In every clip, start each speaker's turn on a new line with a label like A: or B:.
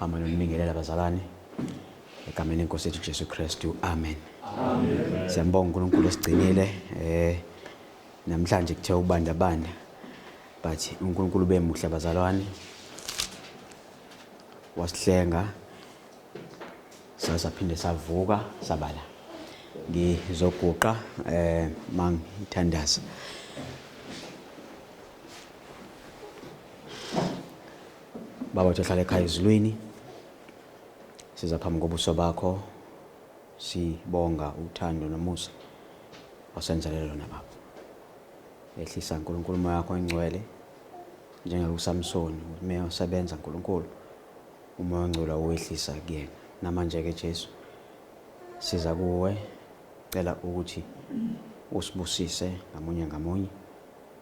A: Hamba nonibingelela bazalwane egameni lenkosi yethu Jesu Kristu. Amen. Amen. Siyambonga uNkulunkulu esigcinile namhlanje kuthe ubanda banda but uNkulunkulu bemuhle bazalwane. Wasihlenga sasaphinde savuka sabala. Ngizoguqa mangithandaza. Baba wethu ohlala ekhaya ezulwini, siza phambi kobuso bakho sibonga uthando nomusa osenzele lona Baba. Ehlisa uNkulunkulu umoya wakho ongcwele njengakuSamsoni uma usebenza uNkulunkulu umoya ongcwele uwehlisa kuyena. Namanje ke Jesu siza kuwe cela ukuthi usibusise ngamunye ngamunye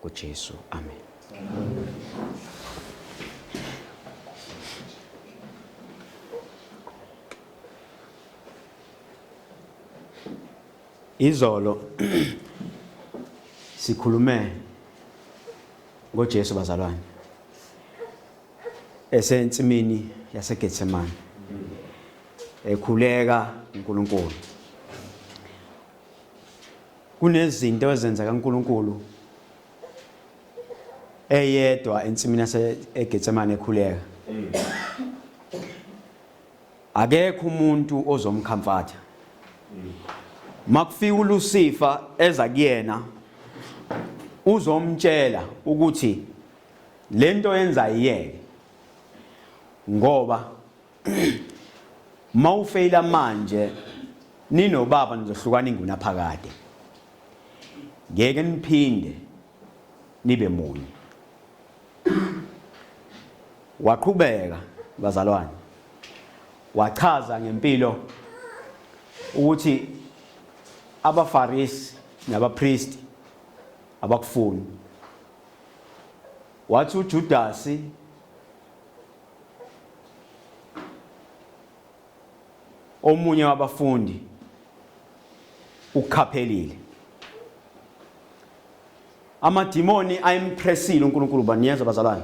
A: kuJesu. Amen. Izolo sikhulume ngoJesu bazalwane esensimini yaseGetsemane ekhuleka uNkulunkulu. Kunezinto ezenzeka uNkulunkulu eyedwa ensimini yase eGetsemane ekhuleka. Akekho umuntu ozomkhamfatha. Makufika uLucifer eza kuyena uzomtshela ukuthi lento yenza iyeke ngoba mawufeyila manje ninobaba nizohlukana ingunaphakade, ngeke niphinde nibe munye. Waqhubeka bazalwane wachaza ngempilo ukuthi abaFarisi nabapristi abakufuni. Wathi uJudasi omunye wabafundi ukhaphelile. Amadimoni ayimpressile uNkulunkulu ba niyezwa bazalwane.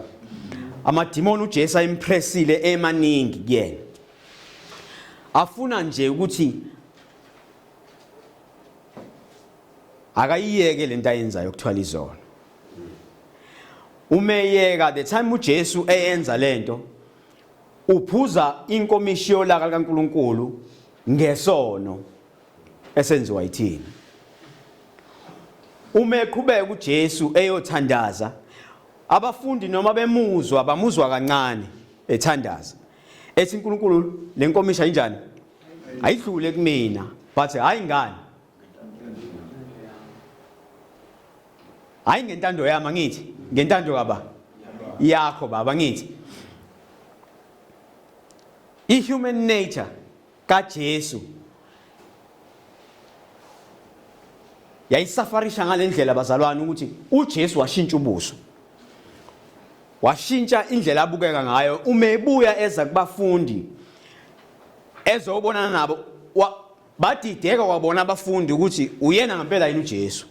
A: Amadimoni uJesu ayimpressile emaningi kuyena. Afuna nje ukuthi akayiyeke lento ayenzayo ukuthwala izono. Umeyeka the time uJesu eyenza lento uphuza inkomishi yolaka likaNkuluNkulu ngesono esenziwa yithina. Uma eqhubeka uJesu eyothandaza, abafundi noma bemuzwa bamuzwa kancane ethandaza. Ethi uNkulunkulu lenkomishi ayinjani? Ayidlule kumina. But hayi ngani? Hayi ngentando yami angithi, ngentando kaba yakho baba ngithi. I-human nature kaJesu yayisafarisha ngalendlela bazalwane ukuthi uJesu washintsha ubuso, washintsha indlela abukeka ngayo uma ebuya eza kubafundi ezobonana nabo. Badideka kwabona abafundi ukuthi uyena ngempela yini uJesu.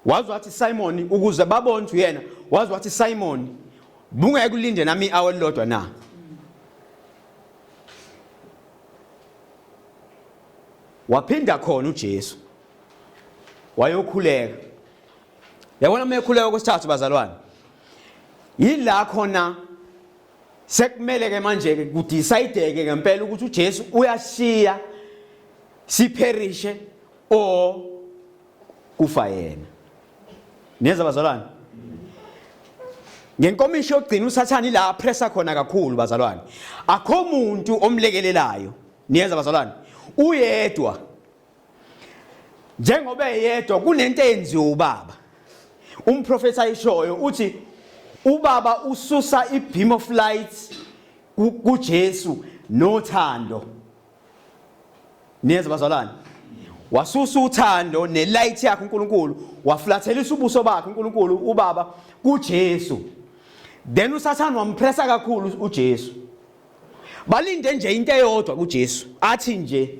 A: Waze wathi Simon, ukuze babone ukuthi uyena, waze wathi Simon, bungeke ulinde nami i-hour elilodwa na? Waphinda khona uJesu wayokhuleka. Yabona uma ekhuleka kwesithathu bazalwane, yila khona sekumele ke manje ke kudecide-ke ngempela ukuthi uJesu uyashiya sipherishe or kufa yena. Niyeza bazalwane? Ngenkomishi yokugcina uSathane ila apressa khona kakhulu bazalwane. Akho muntu omlekelelayo. Niyeza bazalwane? Uyedwa. Njengoba eyedwa kunento eyenziwa ubaba. Umprofeti ayishoyo uthi ubaba ususa i-beam of light kuJesu nothando. Niyeza bazalwane? Wasusa uthando nelight yakhe uNkulunkulu, waflathelisa ubuso bakhe uNkulunkulu ubaba kuJesu. Then uSathane wampressa kakhulu uJesu. Balinde nje into eyodwa kuJesu, athi nje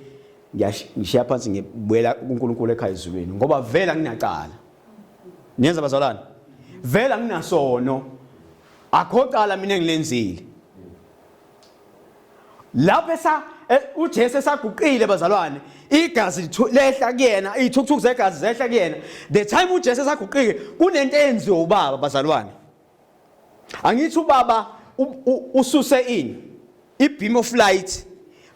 A: ngishiya phansi ngibuyela kuNkulunkulu ekhaya ezulwini ngoba vele anginacala. Niyenza bazalwane? Vele anginasono. Akho cala mina engilenzile. Lapho esa uJesu esaguqile bazalwane, igazi lehla kuyena, izithukuthuku zegazi zehla kuyena. The time uJesu esaguqile kunento eyenziwe ubaba bazalwane. Angithi ubaba ususe ini? I-beam of light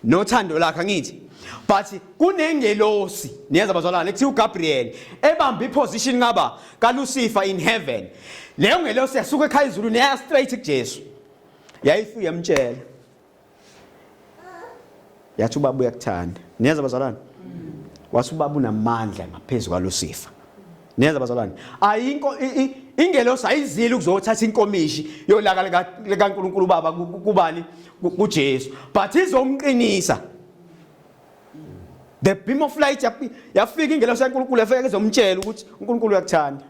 A: nothando lakhe angithi. But kunengelosi, niyeza bazalwane, kuthiwa uGabriel ebamba iposition ngaba kaLucifer in heaven. Leyo ngelosi yasuka ekhaya ezulwini yaya straight kuJesu. Yayifike yamtshela. Yathi ubaba uyakuthanda. Niyeza bazalwane? Wathi ubaba unamandla ngaphezulu kwaLucifer. Niyeza bazalwane? Ayinko ingelosi ayizile ukuzothatha inkomishi yolaka likaNkulunkulu ubaba kubani kuJesu. But izomqinisa. The beam of light yafika ingelosi kaNkulunkulu yafika izomtshela ukuthi uNkulunkulu uyakuthanda.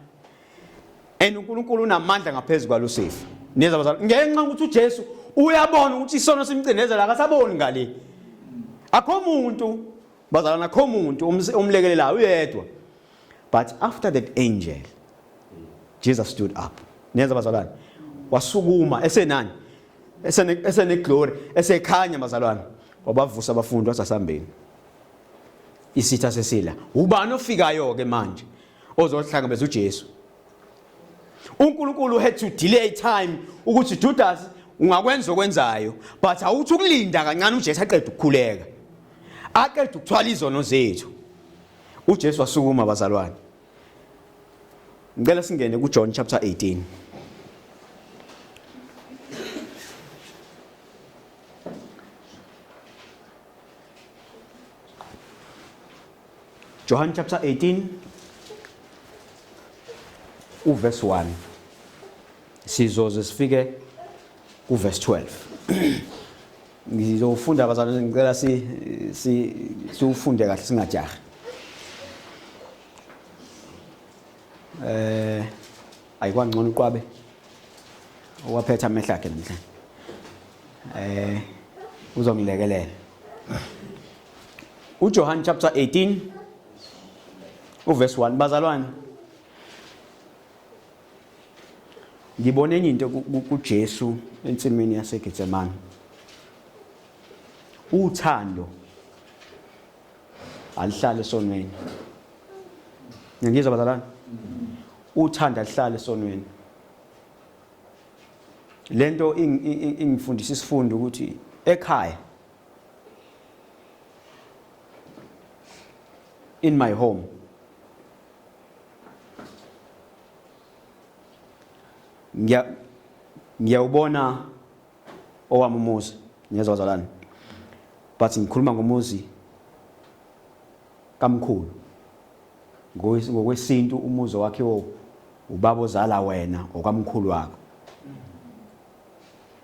A: And uNkulunkulu unamandla ngaphezulu kwaLucifer. Niyeza bazalwane? Ngenxa ukuthi uJesu uyabona ukuthi isono simcindezela akasaboni ngale. Akho muntu bazalwane, akho muntu omlekelelayo uyedwa. But after that angel Jesus stood up. Niyeza bazalwane? Wasukuma esenani? Esene esene glory, esekhanya bazalwane. Wabavusa abafundi wasasambeni. Isitha sesila. Ubani ofikayo ke manje? Ozohlangabeza uJesu. uNkulunkulu had to delay time ukuthi Judas ungakwenza okwenzayo but awuthi ukulinda kancane uJesu aqede ukukhuleka. Aqede ukuthwala izono zethu. uJesu wasukuma bazalwane. Ngicela singene kuJohn chapter 18. John chapter 18 uverse 1 sizoze sifike kuverse 12. Ngizofunda abazalwane, ngicela si si siufunde kahle singajahi. Ayikwangcono uqwabe owaphetha amehlo akhe namhlanje. Uzongilekelela. uJohn chapter 18 uverse 1 bazalwane. Ngibone enye into kuJesu ensimini yaseGetsemane. Uthando alihlale esonweni. Ngiyizwa bazalwane? Uthando alihlale esonweni. Lento ingifundisa isifundo ukuthi ekhaya, in my home, ngiyawubona owami umuzi, ngiyezwa bazalwane, but ngikhuluma ngomuzi kamkhulu. Ngokwesintu umuzi wakhiwo ubaba ozala wena okwamkhulu wakho.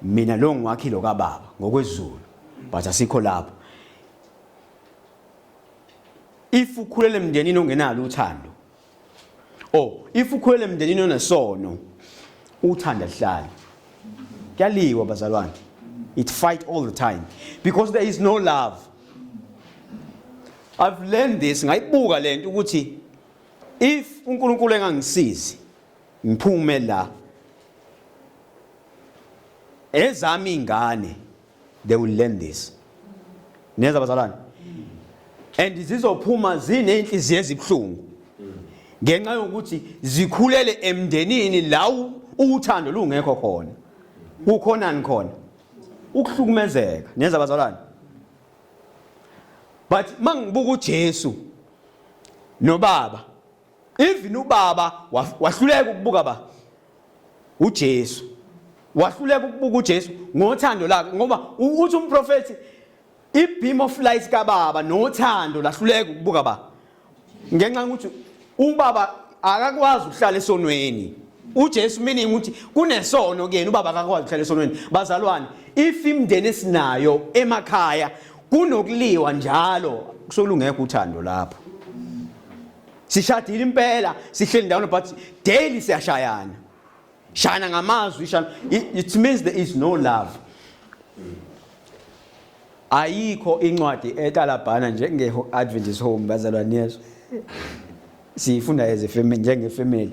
A: Mina lo ngiwakhile kababa ngokwezulu, but asikho lapho. If ukhulele emndenini ongenalo uthando, oh, if ukhulele emndenini onesono, uthanda lihlala kuyaliwa bazalwane. It fight all the time because there is no love. I've learned this, ngayibuka lento ukuthi if uNkulunkulu engangisizi ngiphume la, ezami ingane they will learn this. Niyeza bazalwane? And zizophuma zinenhliziyo ezibhlungu ngenxa yokuthi zikhulele emndenini la uthando lungekho khona. Kukhonani khona? Ukuhlukumezeka. Niyeza bazalwane? But mangibuka uJesu nobaba, even ubaba wahluleka ukubuka ba uJesu, wahluleka ukubuka uJesu ngothando lakhe, ngoba uthi umprofeti i-beam of light kababa nothando lahluleka ukubuka ba, ngenxa yokuthi ubaba akakwazi ukuhlala esonweni. uJesu meaning ukuthi kunesono kuyena, ubaba akakwazi ukuhlala esonweni. Bazalwane, if imndeni esinayo emakhaya kunokuliwa njalo, kusolungekho uthando lapho. Sishadile impela, sihleli ndawonye, but daily siyashayana, shayana ngamazwi, shayana. It means there is no love. Ayikho incwadi etalabhana njenge Adventist Home bazalwane, yeso siyifunda as a family, njenge family.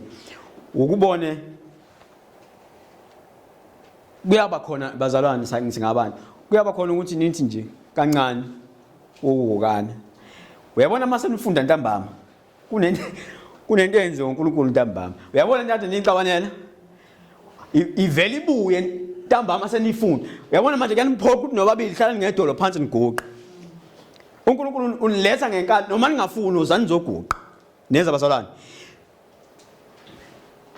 A: Ukubone kuyaba khona bazalwane, singabantu. Kuyaba khona ukuthi nithi nje kancane ukuwukana. Uyabona mase nifunda ntambama kunento kunento eyenziwa uNkulunkulu ntambama. Uyabona nje kade nixabanela ivele ibuye ntambama senifunda. Uyabona manje kuyaniphoqa ukuthi nobabili hlalani ngedolo phansi niguqe. uNkulunkulu uniletha ngenkani noma ningafuni uzani nizoguqa. Neza bazalwane.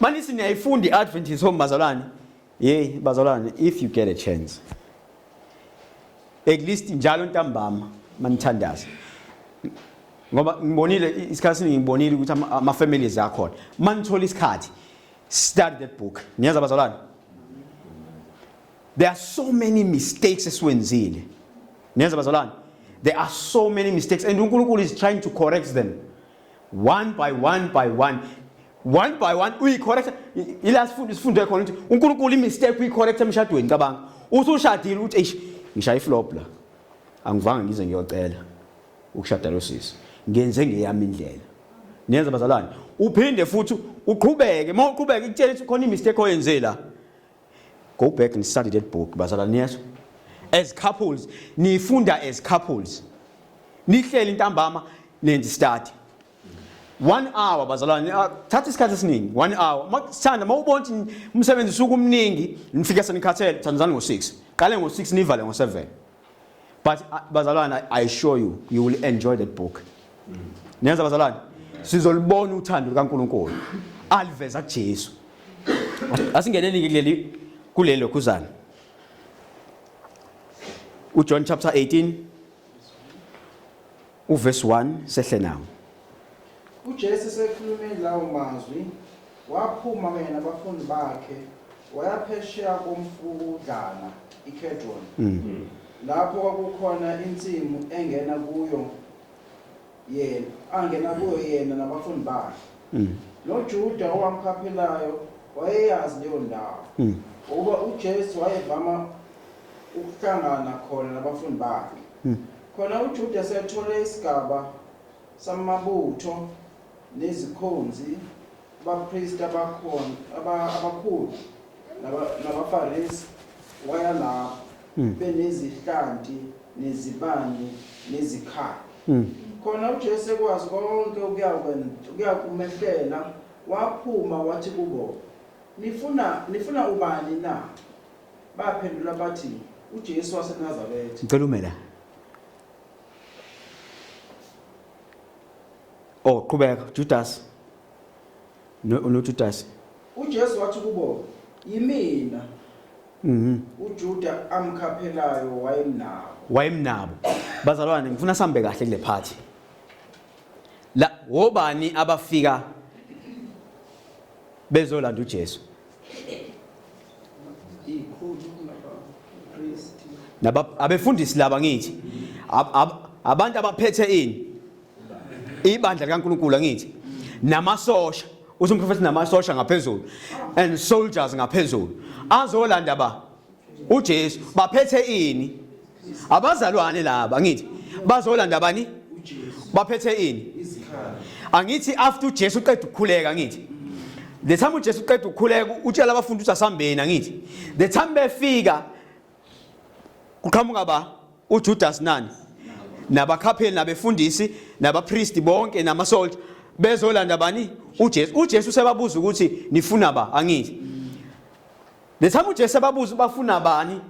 A: Manisi niyayifunda i-Adventist home bazalwane. Hey bazalwane if you get a chance at least njalo ntambama manithandaza ngoba ngibonile isikhathi ngibonile ukuthi ama families akhona manithola isikhathi study that book niyaza bazalwane there are so many mistakes esiwenzile niyaza bazalwane there are so many mistakes and uNkulunkulu is trying to correct them one by one by one one by one uyicorrect ila sifundo isifundo ekhona ukuthi uNkulunkulu imistake uyicorrect emshadweni cabanga usushadile uthi eish ngishaya iflop la angivanga ngize ngiyocela ukushada lo sisi ngenze ngeyami indlela niyenza bazalwane uphinde futhi uqhubeke uma uqhubeka ikutshela ukuthi khona imistake oyenze la go back and study that book bazalwane niyezwa as couples nifunda as couples nihleli ntambama nenze study one hour bazalwane ah, thatha isikhathi esiningi one hour makuthanda mawubona ukuthi umsebenzi usuku omningi nifike senikhathele thandazani ngo-6 qale ngo-6 nivale ngo-7 but ah, bazalwane i assure you you will enjoy that book niyenza bazalwane sizolibona uthando lukaNkulunkulu aliveza kuJesu asingeneni kuleli kulelo khuzana uJohn chapter 18 uverse 1 sehle nawo.
B: UJesu esekhulume lawo mazwi, waphuma kanye nabafundi bakhe waya phesheya komfudlana iKedron, lapho kwakukhona insimu engena kuyo yena angena kuyo yena nabafundi bakhe. NoJuda owamkhaphelayo wayeyazi leyo ndawo, ngokuba uJesu wayevama ukuhlangana khona nabafundi bakhe. Khona uJuda esethole isigaba samabutho nezikhonzi, abapristi abakhona abakhulu nabaFarisi waya lapho benezihlanti nezibani nezikhali. Khona uJesu ekwazi konke okuyakumehlela, waphuma wathi kubo, Nifuna nifuna ubani na? Baphendula bathi, uJesu waseNazaretha.
A: Ngicela ume la. Oh, qhubeka Judas. No no Judas.
B: UJesu wathi kubo, Yimina. UJuda amkhaphelayo wayemnabo.
A: Wayemnabo. Bazalwane ngifuna sambe kahle kule party. La wobani abafika bezolanda uJesu? Abefundisi laba ngithi abantu abaphethe ini ibandla likaNkulunkulu angithi namasosha uthi umprofethi namasosha ngaphezulu and soldiers ngaphezulu azolanda ba uJesu baphethe ini abazalwane laba ngithi bazolanda bani baphethe ini angithi after uJesu uqeda ukukhuleka ngithi the time uJesu uqeda ukukhuleka utshela abafundi ukuthi asambeni angithi the time befika kuqhamuka ba uJudas nani nabakhapheli nabefundisi nabapristi bonke namasoldier bezolanda bani uJesu uJesu usebabuza ukuthi nifuna ba angithi the time uJesu ebabuza bafuna bani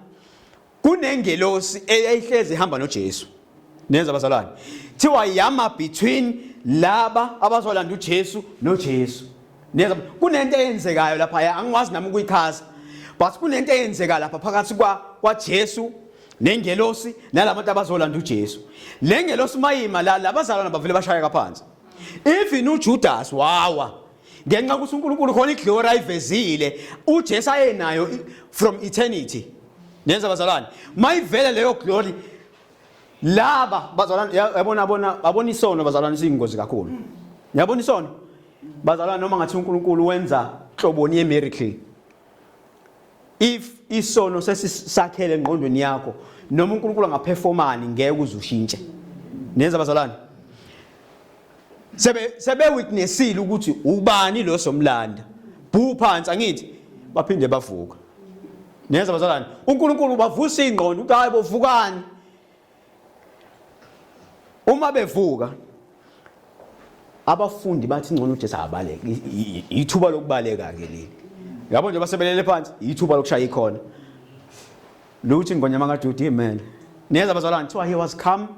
A: Kunengelosi eyayihlezi ihamba noJesu. Neza bazalwane. Thiwa yama between laba abazolanda uJesu noJesu. Neza kunento eyenzekayo lapha angikwazi nami ukuyichaza. But kunento eyenzeka lapha phakathi kwa kwaJesu nengelosi nalabantu abazolanda uJesu. Le ngelosi mayima la labazalwana bavele bashayeka phansi. Even uJudas wawa ngenxa ukuthi uNkulunkulu khona iglory ayivezile uJesu ayenayo from eternity. Nenza bazalwane, mayivele leyo glory laba bazalwane yabona bona babona isono bazalwane siyingozi kakhulu. Yabona isono? Bazalwane noma ngathi uNkulunkulu wenza hloboni ye miracle. If isono sesisakhele engqondweni yakho noma uNkulunkulu angaperformani ngeke uzushintshe. Nenza bazalwane? Sebe sebe witnessile ukuthi ubani lo somlanda. Bhu phansi angithi baphinde bavuka. Niyeza bazalwane, uNkulunkulu ubavusa ingqondo ukuthi hayi bovukani. Uma bevuka abafundi bathi ngcono uJesu abaleke, ithuba lokubaleka ke leli. Yabo nje basebelele phansi, ithuba lokushaya ikhona. Luthi ngonyama kaJuda imele. Niyeza bazalwane, kuthiwa he was calm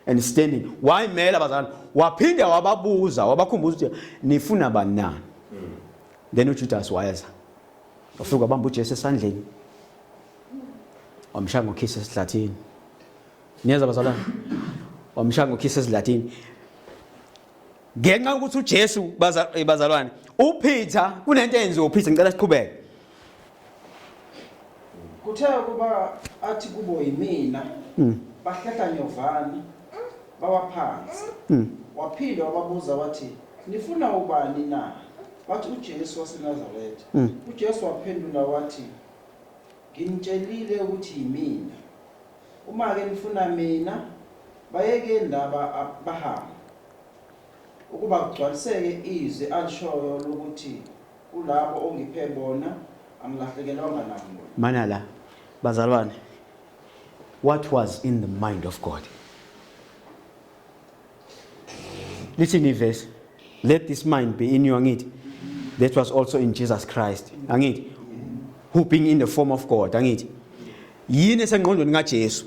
A: and standing. Wayimela bazalwane, waphinde wababuza, wabakhumbuza ukuthi nifuna bani na? Then uJudas wayeza. Wafika wabamba uJesu esandleni. Wamshaya ngokhisi esihlathini. Niyeza bazalwane? Wamshaya ngokhisi esihlathini. Ngenxa yokuthi uJesu bazalwane, uPeter kunento eyenziwa uPeter, ngicela siqhubeke.
B: Kuthe ukuba athi kubo yimina, bahlehla nyovane, bawa phansi. Waphinde wababuza wathi, nifuna ubani na? Bathi uJesu waseNazaretha. UJesu waphendula wathi, nginitshelile ukuthi yimina. Uma-ke nifuna mina, bayekeni laba bahambe, ukuba kugcwaliseke izwi alishoyo lokuthi kulabo ongiphe bona angilahlekelwanga namunye.
A: Mana la bazalwane, what was in the mind of God? Lithini ivesi? Let this mind be in you, angithi? That was also in Jesus Christ, angithi? Who being in the form of God, angithi? Yini esengqondweni kaJesu?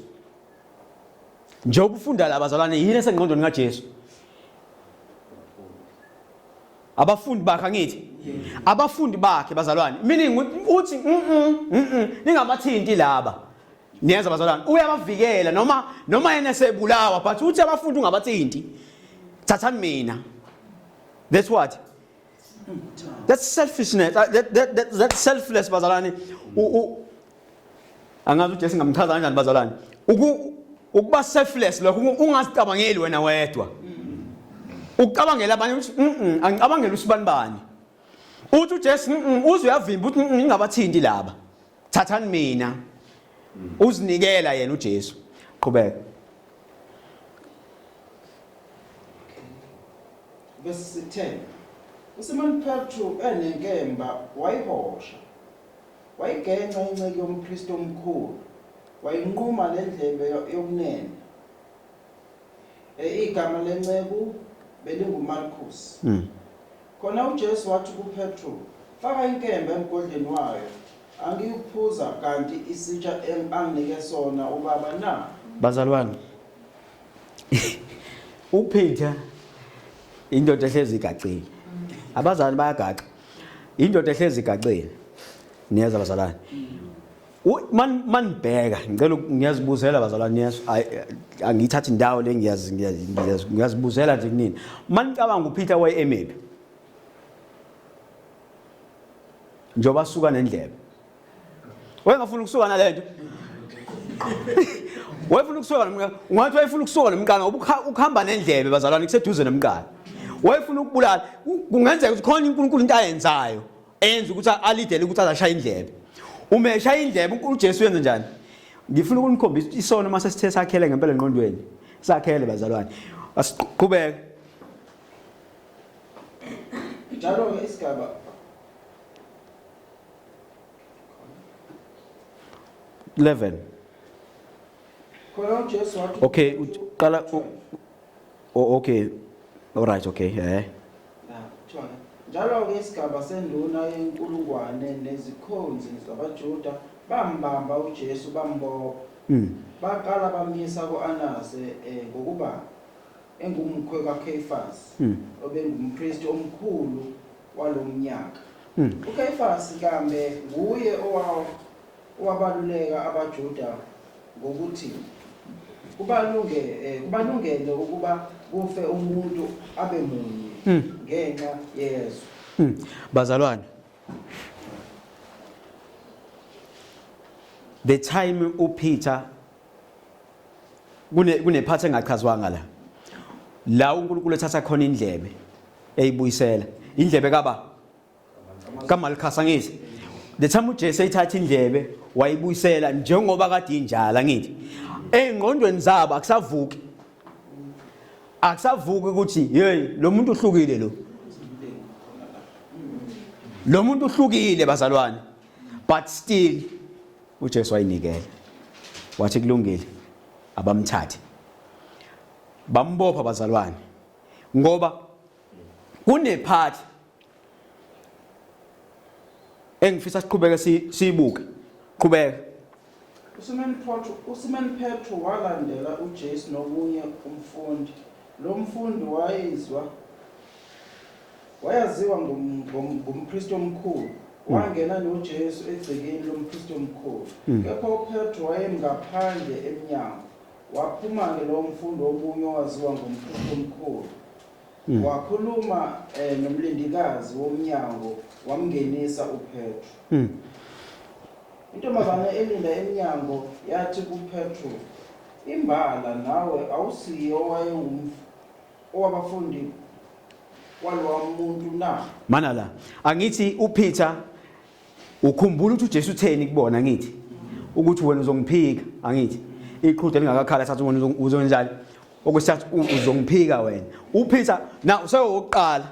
A: Njengoba ufunda la bazalwane, yini esengqondweni kaJesu? Abafundi bakhe, angithi? Abafundi bakhe bazalwane, meaning uthi ningabathinti laba. Niyenza bazalwane, uyabavikela noma yena esebulawa, but uthi abafundi ungabathinti. Thathani mina. That's what? That's selfishness. That's selfless bazalwane. Angazi uJesu ngamchaza kanjani bazalwane. Ukuba selfless lokho, ungazicabangeli wena wedwa. Ukucabangela abanye ukuthi angicabangeli usibani bani. Uthi uJesu uze uyavimba uthi ningabathinti laba. Thathani mina. Uzinikela yena uJesu. Qhubeka.
B: Verse 10. USimon Petru enenkemba wayihosha, wayigenca inceku yompristi omkhulu, wayinquma lendlebe yokunene. Igama lenceku belinguMalchus. Khona uJesu wathi kuPetru, faka inkemba emgodleni wayo, angiyukuphuza kanti isitsha anginike sona uBaba na?
A: Bazalwane, uPeter indoda ehlezi igacile. Abazali bayagaxa. Indoda ehlezi igacile. Niyeza bazalwane. Manibheka, ngicela ngiyazibuzela bazalwane, niyezwa, angiyithathi indawo le, ngiyazibuzela nje kunini. Manicabanga uPeter waye emephi? Njengoba asuka nendlebe. Wayengafuni ukusuka nalento. Wayefuna ukusuka nomqala. Ungathi wayefuna ukusuka nomqala ngoba ukuhamba nendlebe bazalwane kuseduze nomqala. Wayefuna ukubulala. Kungenzeka ukuthi khona uNkulunkulu into ayenzayo enza ukuthi alidele ukuthi azashaya indlebe. Uma eshaya indlebe uJesu uyenza njani? Ngifuna ukunikhombisa isono uma sesithe sakhele ngempela engqondweni. Sakhele bazalwane. Asiqhubeke.
B: Njalo-ke isigaba
A: 11.
B: Khona uJesu wathi
A: Okay, uqala oh, okay. All right, okay.
B: Kuthiwa-ke, njalo-ke isigaba senduna yenkulungwane nezikhonzi zabaJuda bambamba uJesu bambopha. Baqala bamyisa ku-Anase ngokuba engumkhwe kaKheyifasi, obengumpristi omkhulu walomnyaka. UKheyifasi kambe nguye owabaluleka abaJuda ngokuthi kubalungele ukuba kufe umuntu abe munye ngenxa yezwe.
A: Bazalwane, the time uPeter kunephathi engachazwanga la la uNkulunkulu ethatha khona indlebe eyibuyisela indlebe kaba kaMalchus, angithi the time uJesu eyithatha indlebe wayibuyisela njengoba kade injalo, angithi ey'ngqondweni zabo akusavuki ukuthi hey, lo muntu uhlukile, lo muntu uhlukile bazalwane, but still uJesu wayinikela. Wathi kulungile abamthathe. Bambopha bazalwane ngoba kunephathi engifisa siqhubeke siyibuke. Qhubeka.
B: USimon Petro uSimon Petro walandela uJesu nomunye umfundi. Lo mfundi wayezwa wayaziwa ngumpristi omkhulu. Wangena noJesu egcekeni lompristi omkhulu. Kepha uPetro wayengaphandle emnyango. Waphuma-ke lowo mfundi omunye owaziwa ngumpristi omkhulu. Wakhuluma nomlindikazi womnyango wamngenisa uPetro. Intombazane elinda emnyango yathi kuPetro, Imbala nawe awusiye owabafundi kwalowa muntu na?
A: Mana la. Angithi uPeter ukhumbula ukuthi uJesu utheni kubona ngithi ukuthi wena uzongiphika angithi iqhude lingakakhala sathi wena uzonjani okwesithathu uzongiphika wena uPeter now usewokuqala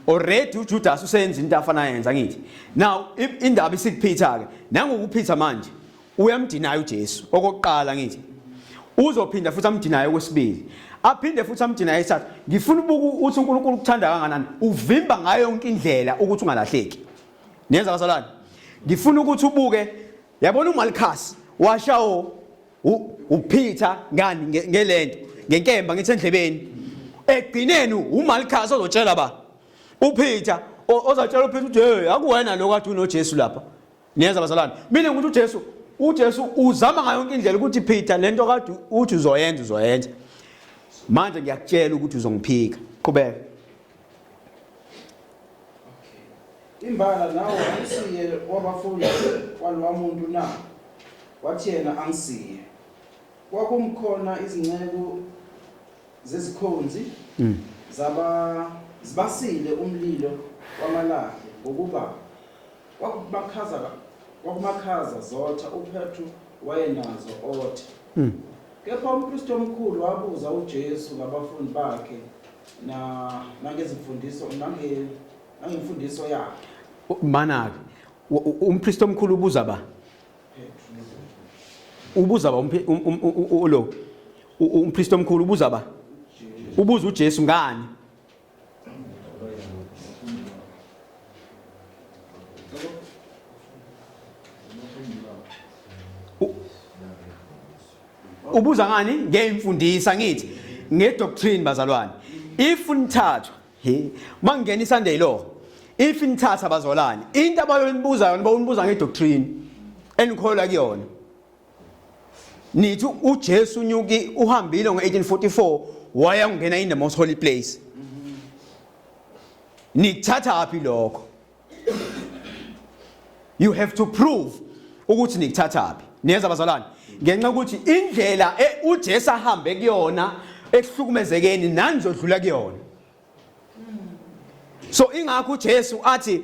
A: already uJudas usenza into afana yenza ngithi now indaba isikuPeter ke nangokuPeter manje uyamdinayo uJesu okokuqala ngithi uzophinda futhi amdinayo okwesibili aphinde futhi amdinayo esithathu ngifuna ubuka uthi uNkulunkulu ukuthanda kangakanani uvimba ngayo yonke indlela ukuthi ungalahleki Niyenza bazalwane? Ngifuna ukuthi ubuke yabona uMalchus washawo uPeter ngani ngelento ngenkemba ngithi endlebeni. Egcineni uMalchus ozotshela ba uPeter ozotshela uPeter ukuthi hey akuwena lo kade unoJesu lapha. Niyenza bazalwane? Mina ngithi uJesu uJesu uzama ngayo yonke indlela ukuthi Peter lento kade uthi uzoyenza uzoyenza. Manje ngiyakutshela ukuthi uzongiphika. Qhubeka.
B: Imbala nawe angisiye wabafundi kwalowa muntu na? Wathi yena angisiye. Kwakumkhona izinceku zezikhonzi zaba zibasile umlilo wamalahle ngokuba kwakumakhaza kwakumakhaza zotha uPetru wayenazo othe. Kepha umpristi omkhulu wabuza uJesu ngabafundi bakhe na nangezimfundiso nange nangemfundiso yakhe.
A: Mana-ke umpristi omkhulu ubuza ba ubuza ba lo umpristi omkhulu ubuza ba ubuza uJesu ngani Ubuza ngani ngeimfundisa ngithi ngedoctrine bazalwane. If nithathwa he mangena iSunday law if nithatha bazalwane into abayonibuza yona bayonibuza ngedoctrine enikholwa kuyona. Nithi uJesu unyuki uhambile ngo1844 waya ungena in the most holy place. Nikuthatha phi lokho? You have to prove ukuthi nikuthathaphi. Niyeza bazalwane? Ngenxa ukuthi indlela e, uJesu ahambe kuyona ekuhlukumezekeni nani nizodlula kuyona. So ingakho uJesu athi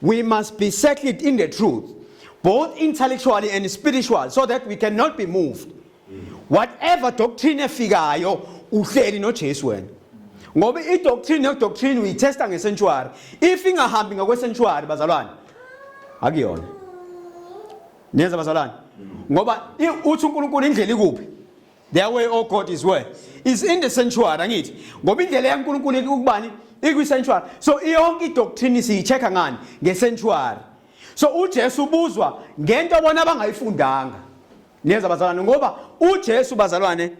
A: we must be settled in the truth both intellectually and spiritual so that we cannot be moved. Whatever doctrine efikayo uhleli noJesu wena. Ngoba i-doctrine ne-doctrine uyitesta nge-sanctuary. If ingahambi ngokwe-sanctuary bazalwane akuyona. Niyeza bazalwane? Ngoba uthi uNkulunkulu indlela ikuphi? Their way oh God is where? Is in the sanctuary angithi. Ngoba indlela yaNkulunkulu ikubani? Ikwi-sanctuary. So yonke i-doctrine siyi-check-a ngani? Nge-sanctuary. So uJesu ubuzwa ngento bona abangayifundanga. Niyeza bazalwane ngoba uJesu bazalwane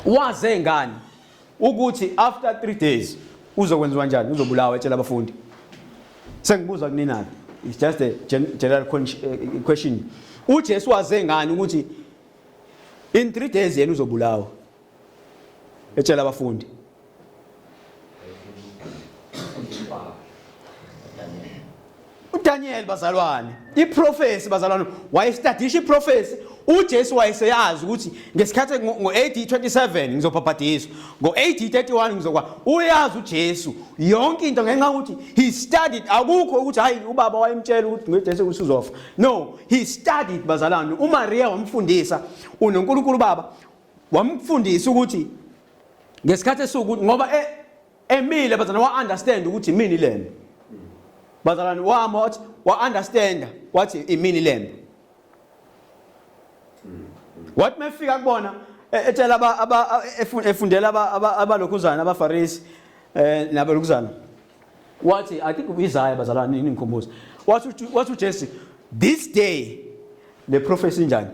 A: waze ngani ukuthi after 3 days uzokwenziwa njani uzobulawa etshela abafundi. Sengibuza kunina it's just a general question. uJesu waze ngani ukuthi in 3 days yena uzobulawa etshela abafundi. uDaniel bazalwane iprofesi bazalwane wayestadisha iprofesi uJesu wayeseyazi ukuthi ngesikhathi ngo-AD 27 ngizobhabhadiswa ngo-AD 31 ngizokwa uyazi uJesu yonke into ngenxa yokuthi he studied akukho ukuthi hayi ubaba wayemtshela ukuthi ngoJesu ukuthi uzofa no he studied bazalwane uMaria wamfundisa unoNkulunkulu baba wamfundisa ukuthi ngesikhathi esuku ngoba e, emile bazalwane wa understand ukuthi imini lembe bazalwane wama wathi wa understand wathi imini lembe Wathi mefika kubona etshela aba efundela abalokhuzana abaFarisi nabalokhuzana. Wathi, I think uIsaiah, bazalwane, ningikhumbuza. Wathi uJesu, "This day le prophecy njani?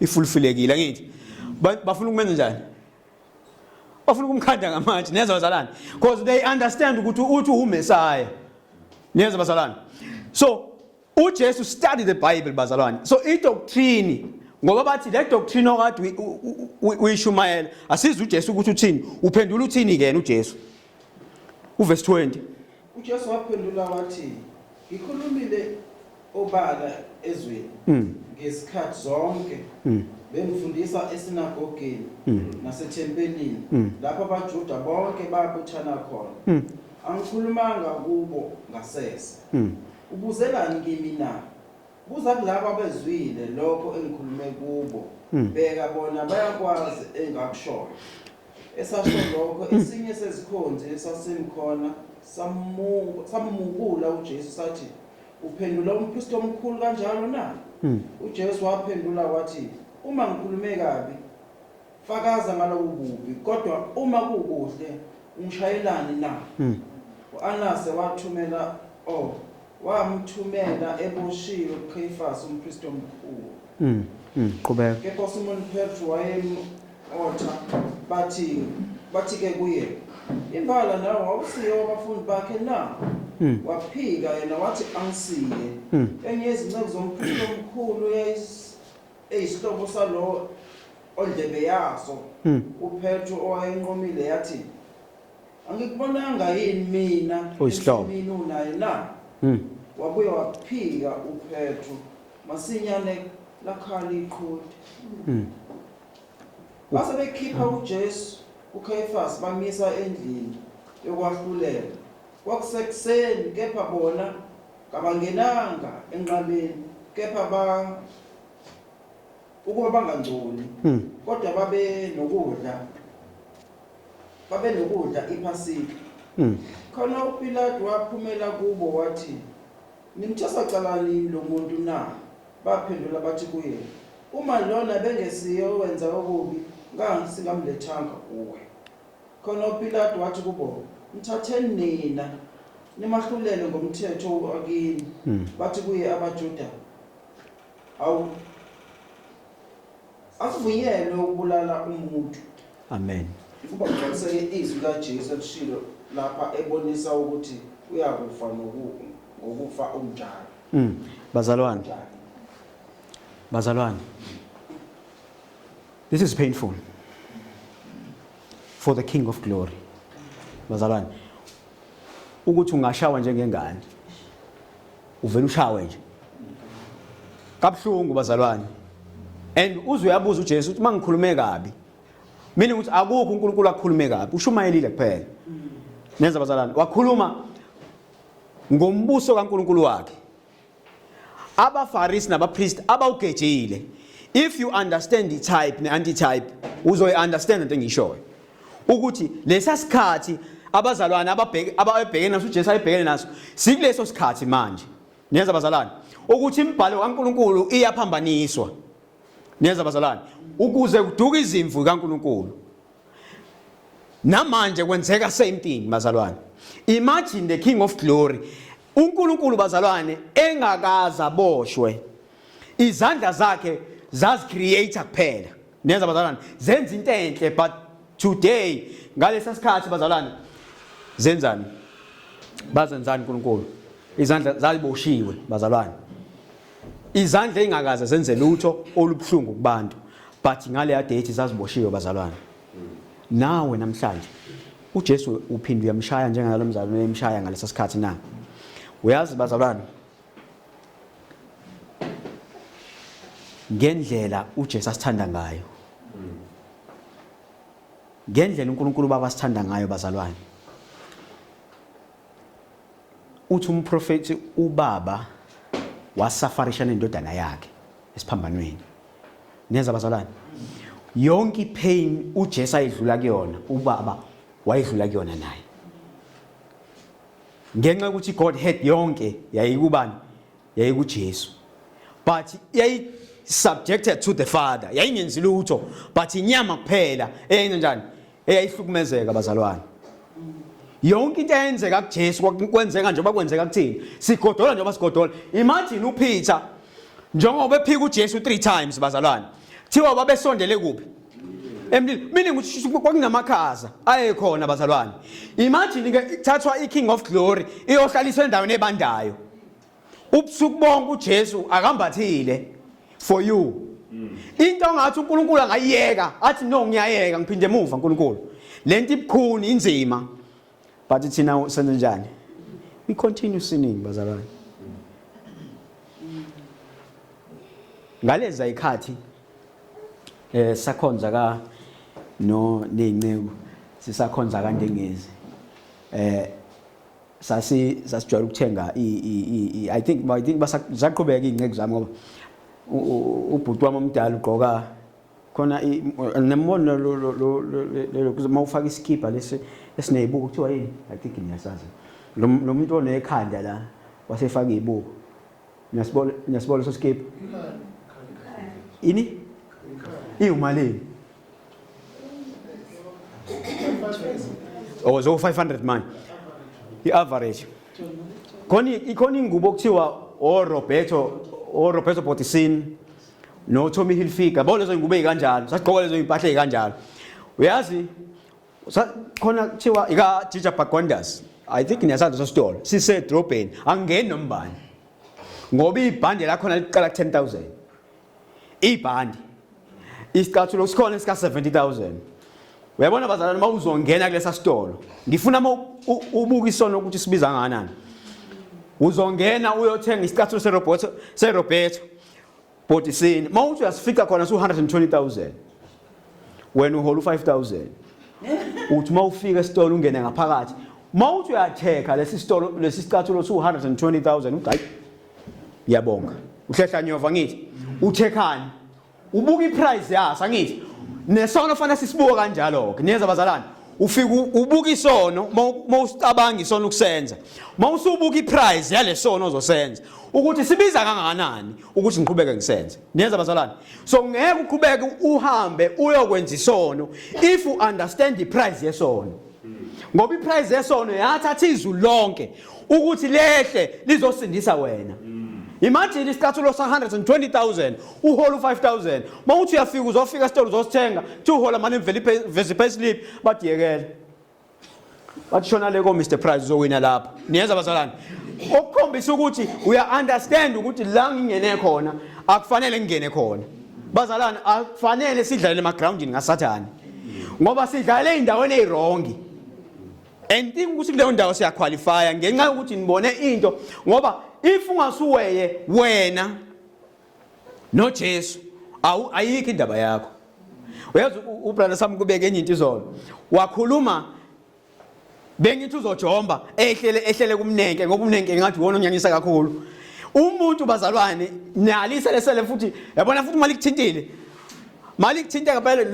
A: Ifulfilekile." Angithi bafuna ukumenza njani? Bafuna ukumkhanda ngamatshe, niyezwa bazalwane, because they understand ukuthi uthi uMessiah, niyezwa bazalwane. So uJesu study the Bible, bazalwane. So i-doctrine, ngoba bathi le doctrine okade uyishumayela, asiza uJesu ukuthi uthini, uphendula uthini ke yena uJesu, uverse 20.
B: UJesu waphendula wathi, "Ngikhulumile obala ezweni ngezikhathi zonke, bengifundisa esinagogeni nasethempelini, lapho abaJuda bonke babuthana khona. Angikhulumanga kubo ngasese. Ubuzelani kimi na? Buza kulabo abezwile lokho engikhulume kubo. Bheka, bona bayakwazi engakushoyo." Esasho lokho, esinye sezikhonzi esasimkhona sammukula uJesu sathi, "Uphendula umpristi omkhulu kanjalo na?" UJesu waphendula wathi, "Uma ngikhulume kabi, fakaza ngalobu bubi, kodwa uma kukuhle, ungishayelani na?" U-Anase wathumela oh wamthumela eboshiwe kuKheyifasi umpristi omkhulu.
A: Qhubeka.
B: Kepha uSimon Petro wayem-otha. Bathi-ke kuye, "Imbala nawe wawusiye wabafundi bakhe na?" Waphika yena wathi, "Angisiye." Enye yezinceku zompristi omkhulu eyisihlobo salowo ondlebe yaso uPetro owayenqomile yathi, "Angikubonanga yini mina
A: Uyisihlobo.
B: ensimini unaye na?" Wabuye waphika uPetro. Masinyane lakhala iqhude. Base bekhipha uJesu uKhayifasi, bamisa endlini yokwahlulela. Kwakusekuseni, kepha bona kabangenanga enqabeni, kepha ba ukuba bangangcoli, kodwa babe nokudla iPhasika. Khona uPilatu waphumela kubo wathi, "Nimthwesa cala lini lo muntu na?" Baphendula bathi kuye, "Uma lona bengesiye owenza okubi, ngangisingamlethanga kuwe." Khona uPilatu wathi kubo, "Mthatheni nina, nimahlulele ngomthetho wakini." Bathi kuye abaJuda, "Awu, asivunyelwe ukubulala umuntu."
A: Amen.
B: Kuba kugcwaliseke izwi kaJesu elishilo lapha ebonisa ukuthi uyakufa ngokufa umnjalo.
A: Bazalwane.
B: Njalo.
A: Bazalwane. This is painful for the King of Glory. Bazalwane. Ukuthi ungashawa njengengane. Uvela ushawe nje. Kabuhlungu, bazalwane. And uze uyabuza uJesu ukuthi mangikhulume kabi. Meaning ukuthi akukho uNkulunkulu akhulume kabi. Ushumayelile kuphela. Nenza bazalwane, wakhuluma ngombuso kaNkulunkulu wakhe. AbaFarisi nabapriest abawugejile. If you understand the type ne-antitype, uzoyi-understand into engishoyo. Ukuthi lesa sikhathi abazalwane ababheke ababhekene naso, uJesu ayebhekene naso, sikuleso sikhathi manje. Niyeza bazalwane, ukuthi imibhalo kaNkulunkulu iyaphambaniswa. Niyeza bazalwane, ukuze kuduke izimvu kaNkulunkulu. Namanje kwenzeka same thing, bazalwane. Imagine the King of Glory, uNkulunkulu, bazalwane, engakaza boshwe. Izandla zakhe zazicreate kuphela. Niyeza bazalwane, zenza into enhle, but today ngalesa sikhathi, bazalwane, zenzani? Bazenzani uNkulunkulu? Izandla zaliboshiwe, bazalwane. Izandla engakaze zenze lutho olubuhlungu kubantu, but ngale date zaziboshiwe, bazalwane. Nawe namhlanje uJesu uphinda uyamshaya njengalo mzalwane emshaya ngalesa sikhathi na? Uyazi bazalwane, ngendlela uJesu asithanda ngayo, ngendlela uNkulunkulu Baba asithanda ngayo, bazalwane, uthi umprofeti, ubaba wasafarisha nendodana yakhe esiphambanweni. Niyeza bazalwane, yonke ipain uJesu ayidlula kuyona, ubaba wayidlula kuyona naye, ngenxa yokuthi Godhead yonke yayikubani? YayikuJesu. But yayi subjected to the Father. Yayingenzi lutho but inyama kuphela eyenza njani? Eyayihlukumezeka bazalwane. Yonke into eyenzeka kuJesu kwenzeka njengoba kwenzeka kuthina. Sigodola njengoba sigodola. Imagine uPeter njengoba ephika uJesu 3 times bazalwane. Thiwa babesondele kuphi? Emlilo. Meaning ukuthi kwakunamakhaza ayekhona bazalwane. Imagine ke ithathwa iKing of Glory iyohlaliswa endaweni ebandayo. Ubusuku bonke uJesu akambathile for you. Into ongathi uNkulunkulu angayiyeka athi no ngiyayeka ngiphinde emuva uNkulunkulu. Lento ibukhuni inzima. But thina senze njani? We continue sinning bazalwane. Ngaleza ikhathi eh sakhonza ka no nezinceku sisakhonza kaNdengezi. Eh sasi sasijwayele ukuthenga i I think I think basaqhubeka izinceku zami ngoba ubhuti wami omdala ugqoka khona nembono lo lo lo lo mawufaka isikibha lesi esinezibuko kuthiwa yini I think niyasazi lo muntu onekhanda la wasefaka izibuko niyasibona niyasibona leso sikibha ini iwumalini Oh zo 500 manje. I-average. Khona ikhona ingubo okuthiwa o Roberto o Roberto Bottisin no Tommy Hilfiger. Bo lezo ingubo ezikanjalo. Sasigqoka lezo impahla ezikanjalo. Uyazi khona kuthiwa ika Gija Bagondas. I think niyasazi leso sitolo. Sisedrobheni. Angeni nombani. Ngoba ibhande lakhona liqala ku 10000. Ibhandi. Isicathulo sikhona sika 70000. Uyabona bazalwane uma uzongena kulesa sitolo, ngifuna uma ubuka isono ukuthi sibiza kangakanani. Uzongena uyothenga isicathulo seRoberto seRoberto Botisini. Uma uthi uyasifica khona su 120000. Wena uhola u5000. Uthi uma ufika esitolo ungene ngaphakathi. Uma uthi uyatheka lesi sitolo lesi sicathulo su 120000 uthi hayi ngiyabonga. Uhlehla nyova ngithi uthekhani ubuka iprice yaso angithi nesono fanele sisibuka kanjalo ke niyeza bazalwane ufika ubuka isono mawusicabanga isono ukusenza mawusubuka iprice yalesono ozosenza ukuthi sibiza kangakanani ukuthi ngiqhubeke ngisenze niyeza bazalwane so ngeke uqhubeke uhambe uyokwenza isono if you understand the price yesono ngoba iprice yesono yathatha izulu lonke ukuthi lehle lizosindisa wena imagine isicathulo sa 120000 uhola u5000 mawuthi uyafika uzofika esitolo uzosithenga kuthi uhola manje mvele veze payslip bathi yekela bathi shona le ko Mr Price uzowina lapho niyenza bazalwane okukhombisa ukuthi uya understand ukuthi la ngingene khona akufanele ngingene khona bazalwane akufanele sidlalele emagroundini ngasathane ngoba sidlale ey'ndaweni ey'rongi and think ukuthi kuleyo ndawo siyaqualifya ngenxa yokuthi nibone into ngoba if ungasuweye wena noJesu awu ayikho indaba yakho uyazi ubrother Sam kubeke enye into izolo wakhuluma bengithi uzojomba ehlele ehlele kumnenke ngoba umnenke ngathi wona onyanyisa kakhulu umuntu bazalwane nalise lesele futhi yabona futhi mali kuthintile mali kuthinte ngempela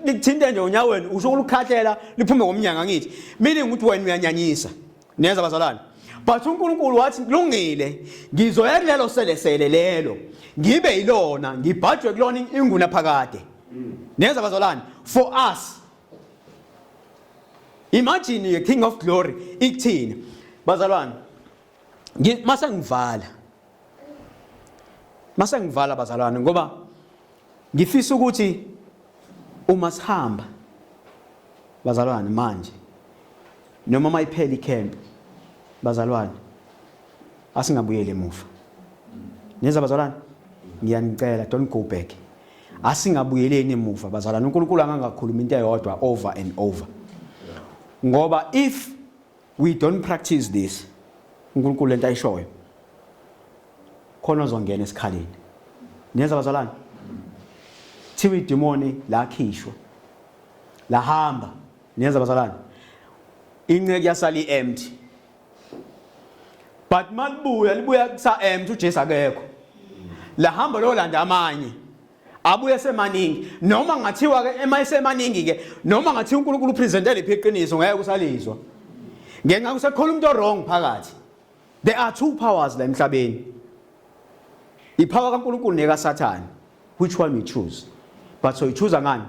A: likuthinte nje onyaweni usho ukukhahlela liphume ngomnyango angithi meaning ukuthi wena uyanyanyisa niyeza bazalwane but uNkulunkulu wathi kulungile ngizoya kulelo selesele lelo ngibe yilona ngibhajwe kulona inguna phakade niyeza bazalwane for us imagine the king of glory ikuthina bazalwane mase ngivala mase ngivala bazalwane ngoba ngifisa ukuthi uma sihamba bazalwane manje noma mayiphela icamp bazalwane asingabuyeli emuva neza bazalwane ngiyanicela don't go back asingabuyeleni emuva bazalwane uNkulunkulu angangakhuluma into eyodwa over and over ngoba if we don't practice this uNkulunkulu lento ayishoyo khona ozongena esikhaleni niyeza bazalwane thiwa idemoni lakhishwa lahamba niyeza bazalwane inceke yasala i-empty but malibuya libuya kusa empty uJesu akekho lahamba lolanda amanye abuye semaningi noma ngathiwa ke ema esemaningi ke noma ngathiwa uNkulunkulu upresentele iphi iqiniso ngeke usalizwa ngenxa kusekhona umuntu wrong phakathi there are two powers la emhlabeni Ipower kaNkulunkulu nekaSathane. Which one we choose? But so choose ngani?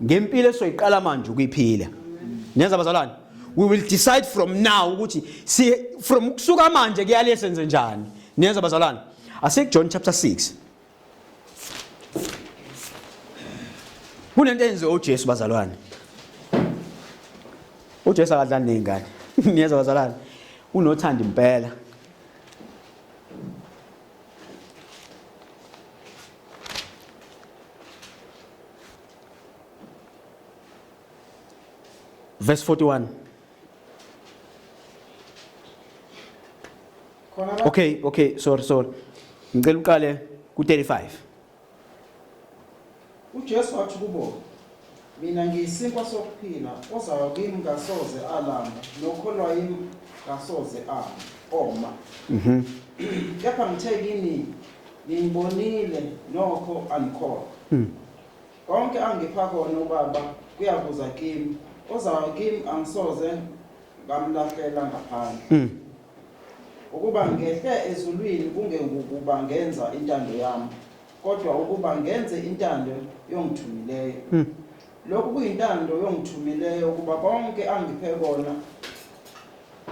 A: Ngempilo esoyiqala manje ukuyiphila. Niyenza bazalwane? We will decide from now ukuthi si from kusuka manje kuyale senze njani. Niyenza bazalwane? Asik John chapter 6. Kunento eyenziwe uJesu bazalwane. uJesu akadlali nezingane. Niyezwa bazalwane? Unothando impela. Verse 41. Okay, okay, sorry, sorry. Ngicela uqale ku-35.
B: UJesu wathi kubo, Mina ngiyisinkwa sokuphila, ozayo kimi kasoze alamba, nokholwa yimi kasoze oma. Mhm. Kepha ngithe kini, ningibonile nokho anikholwa. Konke angipha kona uBaba kuyakuza kimi, ozayo kimi angisoze ngamlahlela ngaphandle. Ukuba ngehle ezulwini kungengukuba ngenza intando yami, kodwa ukuba ngenze intando yongithumileyo. Lokhu kuyintando yongithumileyo ukuba konke angiphe kona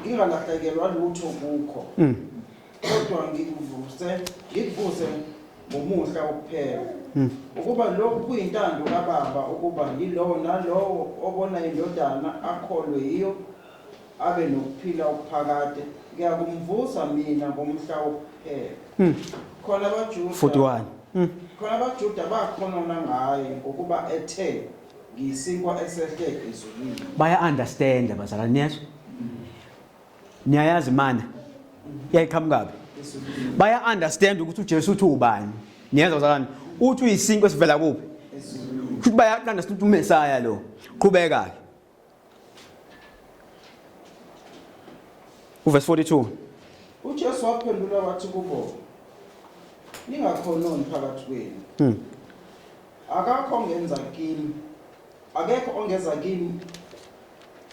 B: ngingalahlekelwa lutho kukho. Kodwa ngikuvuse ngikuvuse ngomuhla wokuphela. Ukuba lokhu kuyintando kaBaba ukuba yilowo nalowo obona indodana akholwe yiyo abe nokuphila okuphakade ngiyakumvusa mina ngomhla wokuphela. Khona abaJuda
A: 41.
B: Khona abaJuda bakhonona ngaye ngokuba ethe ngiyisinkwa esehle ezulwini.
A: Baya understand bazalwane niyezwa? Niyayazi mana yayiqhamukaphi? Baya understand ukuthi uJesu uthi ubani. Niyezwa bazalwane? Uthi uyisinkwa esivela kuphi? Futhi baya understand ukuthi uMesaya lo. Qhubeka ke. Uverse 42.
B: UJesu waphendula wathi kubo, Ningakhononi phakathi kwenu. Akakho ongenza kimi, akekho ongeza kimi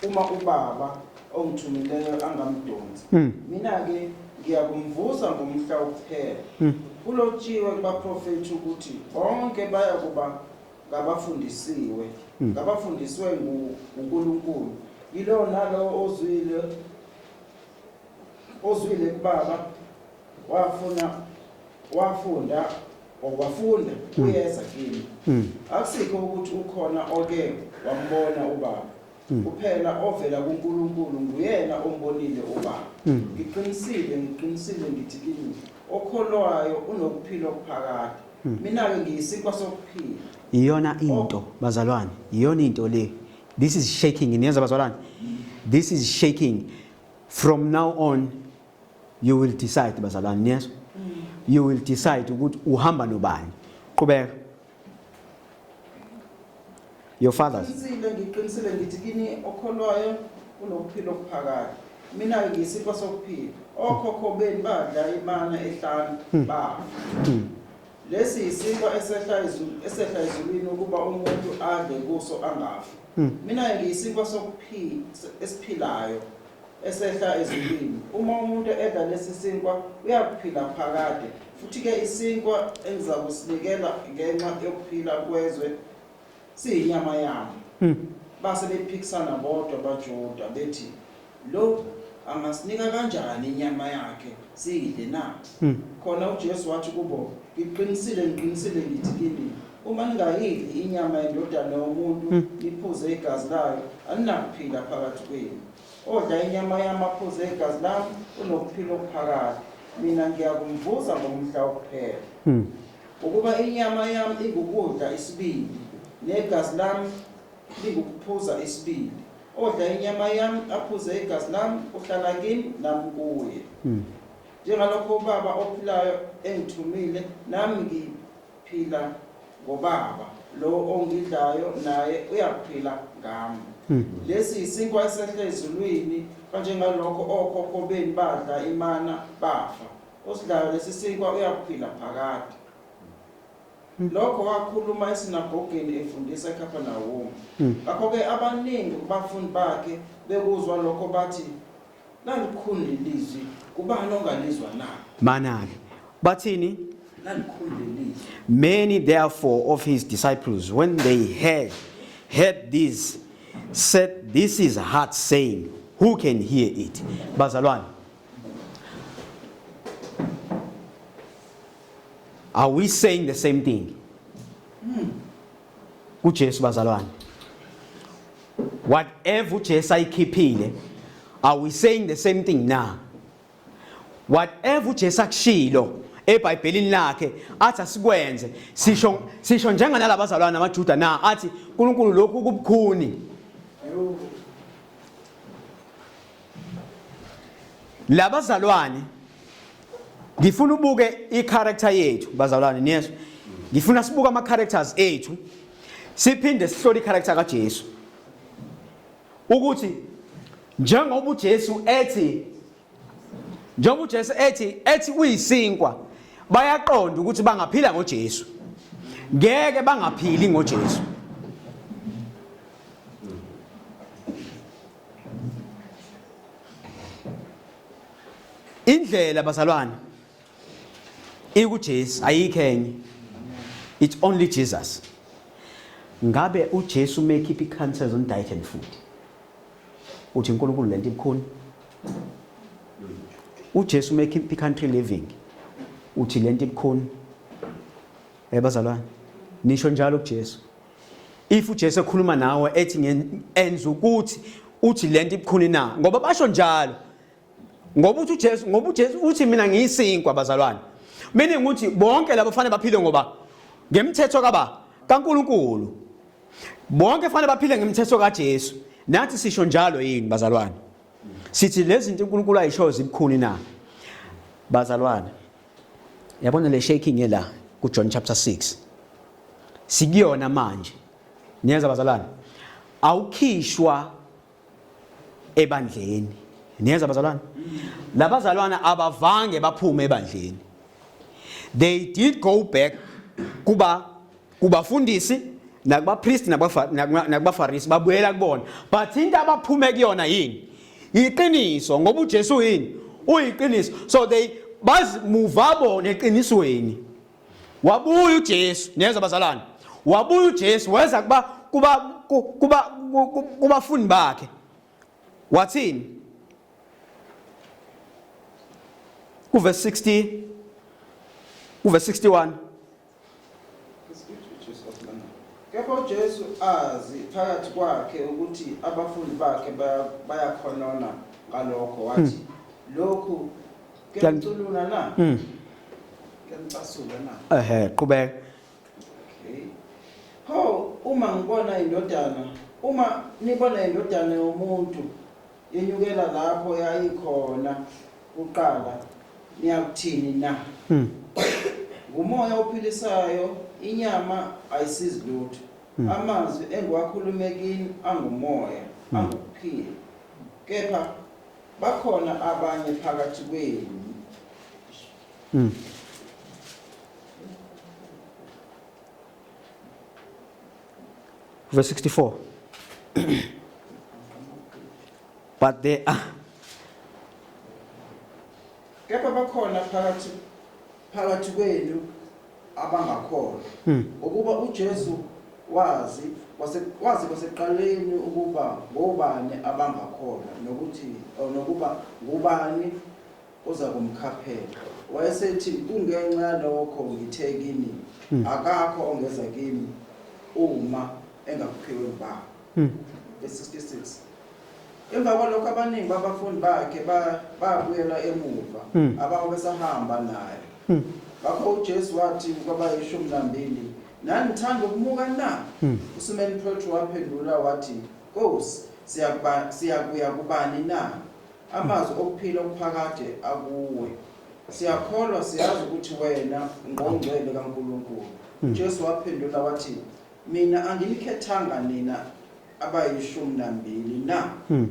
B: uma uBaba ongithumileyo angamdonsi. Mina-ke ngiyakumvusa ngomhla wokuphela. Kulotshiwe kubaprofethi ukuthi bonke bayakuba ngabafundisiwe, ngabafundiswe nguNkulunkulu. Yilowo nalowo ozwile ozwile kuBaba wafuna wafunda wafunda uyeza kimi. Akusikho ukuthi ukhona oke wambona uBaba. Kuphela ovela kuNkulunkulu nguyena ombonile uBaba. Ngiqinisile, ngiqinisile ngithi kini, okholwayo unokuphila okuphakade. Mina-ke ngiyisinkwa sokuphila.
A: Iyona into bazalwane, iyona into le. This is shaking, niyezwa bazalwane? This is shaking. From now on you will decide bazalwane, niyezwa? You will decide ukuthi uhamba nobani. Qhubeka. Your fathers.
B: Ngiqinisile, ngiqinisile ngithi kini okholwayo unokuphila okuphakade. Mina-ke ngiyisinkwa sokuphila. Okhokho benu badla imana ehlane bafa. Lesi yisinkwa esehla esehla ezulwini ukuba umuntu adle kuso angafi. Mina-ke ngiyisinkwa sokuphila esiphilayo esehla ezulwini. Uma umuntu edla lesi sinkwa uyakuphila phakade. Futhi-ke isinkwa engizakusinikela ngenxa yokuphila kwezwe siyinyama yami. Base bephikisana bodwa abaJuda bethi, Lo angasinika kanjani inyama yakhe siyidle na? Khona uJesu wathi kubo, Ngiqinisile, ngiqinisile ngithi kini, uma ningayidli inyama yeNdodana yomuntu niphuze igazi layo, aninakuphila phakathi kwenu. Odla inyama yami aphuze igazi lami unokuphila okuphakade, mina ngiyakumvusa ngomhla wokuphela. Ukuba inyama yami ingukudla isibili, negazi lami lingukuphuza isibili. Odla inyama yami aphuze igazi lami uhlala kimi nami kuye. Njengalokho uBaba ophilayo engithumile, nami ngiphila ngoBaba. Lowo ongidlayo naye uyakuphila ngami. Lesi yisinkwa esehle ezulwini, kanjengalokho okhokho benu badla imana bafa. Osidlayo lesi sinkwa uyakuphila phakade. Lokho wakhuluma esinagogeni efundisa eKapernaum. Ngakho-ke abaningi kubafundi bakhe bekuzwa lokho bathi, Lalikhuni lelizwi, kubani ongalizwa na?
A: Mana-ke bathini?
B: Lalikhulu lelizwi.
A: Many therefore of his disciples, when they had heard this, said, This is hard saying, who can hear it? Bazalwane. Are we saying the same thing? KuJesu bazalwane. Whatever uJesu ayikhiphile, are we saying the same thing now? Whatever uJesu akushilo eBhayibhelini lakhe athi asikwenze, sisho sisho njenganalabazalwane amaJuda na athi uNkulunkulu lokhu kubukhuni. Labazalwane ngifuna ubuke i-character yethu bazalwane niyezwa ngifuna sibuke ama-characters ethu siphinde sihlole i-character kaJesu ukuthi njengoba uJesu ethi njengoba uJesu ethi ethi uyisinkwa bayaqonda ukuthi bangaphila ngoJesu ngeke bangaphili ngoJesu Indlela bazalwane ikuJesu ayikho enye. It's only Jesus. Ngabe uJesu mekhipha i-counsels on diet and food. Uthi uNkulunkulu lento ibukhuni. uJesu mekhipha i-country living. Uthi lento ibukhuni. Eh bazalwane nisho njalo kuJesu. If uJesu ekhuluma nawe ethi enza ukuthi uthi lento ibukhuni na ngoba basho njalo ngoba uthi uJesu ngoba uJesu uthi mina ngiyisinkwa bazalwane meaning ukuthi bonke labo fanele baphile ngoba ngemthetho kaba kaNkuluNkulu bonke fanele baphile ngemthetho kaJesu nathi sisho njalo yini bazalwane sithi lezi zinto uNkulunkulu ayishoyo zibukhuni na bazalwane yabona le shaking ela ku John chapter 6 sikuyona manje niyeza bazalwane awukhishwa ebandleni niyeza bazalwane labazalwana abavange baphume ebandleni they did go back kuba kubafundisi nakubapristi nakubafarisi babuyela kubona but into abaphume kuyona yini iqiniso ngoba uJesu yini uyiqiniso so they bazimuva bona eqinisweni wabuya uJesu niyezwa bazalwane wabuya uJesu weza kuba kuba kuba kubafundi bakhe wathini kuverse 60 kuverse 61
B: Kepha uJesu azi phakathi kwakhe ukuthi abafundi bakhe bayakhonona ngalokho wathi hmm. lokhu kuyaculula na hmm. kuyamcasula na
A: ehe qhubeka
B: okay pho uma ngibona indodana uma nibona indodana yomuntu yenyukela lapho yayikhona kuqala niyakuthini na hmm. ngumoya ophilisayo inyama ayisizi lutho hmm. amazwi engiwakhulume kini angumoya hmm. angukuphila kepha bakhona abanye phakathi kwenu
A: Verse 64. But there are
B: Kepha bakhona phakathi phakathi kwenu abangakholwa. Ngokuba uJesu wazi kwase wazi kwasekuqaleni ukuba ngobani abangakholwa nokuthi nokuba ngubani oza kumkhaphela. Wayesethi kungenxa yalokho ngithe kini akakho ongeza kimi uma engakuphiwe ngubaba. Verse 66. Emva kwalokho abaningi babafundi bakhe babuyela emuva hmm. ababesahamba naye. Hmm. Ngakho uJesu wathi kwabayishumi nambili, nanithanda ukumuka na? Hmm. USimoni Petru waphendula wathi, Nkosi, siyakuba siyakuya kubani na? Amazwi okuphila okuphakade akuwe. Siyakholwa siyazi ukuthi wena ungongcwele kaNkulunkulu. UJesu waphendula wathi, Mina anginikhethanga nina abayishumi nambili na? Hmm.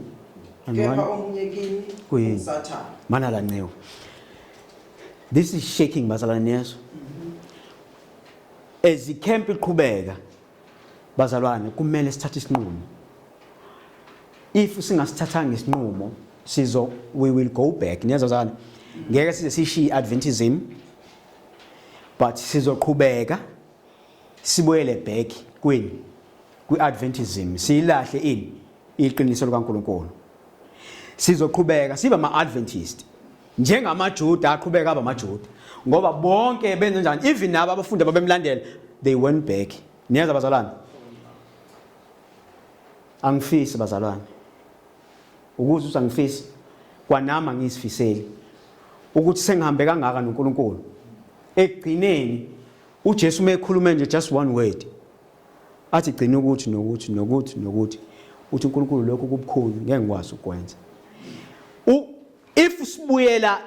B: Kepha omunye kini
A: Kuyini?
B: uSathane.
A: Mana la nceku. This is shaking bazalwane niyezwa. As icamp iqhubeka bazalwane kumele sithathe isinqumo. If singasithathanga isinqumo sizo we will go back niyezwa bazalwane. Ngeke size sishiye Adventism. But sizoqhubeka sibuyele back kwini, kwi-Adventism, siyilahle ini, iqiniso likaNkulunkulu. Sizoqhubeka sibe ama-Adventist njengamaJuda aqhubeka aba amaJuda, ngoba bonke benze njani? Even nabo abafundi ababemlandela, they went back. Niyeza bazalwane? Angifisi bazalwane ukuze uthi angifisi kwanami, angizifiseli ukuthi sengihambe kangaka noNkulunkulu, ekugcineni uJesu mekhuluma nje just one word, athi gcina ukuthi nokuthi nokuthi nokuthi, uthi uNkulunkulu lokhu kubukhulu, ngeke ngikwazi ukwenza. If sibuyela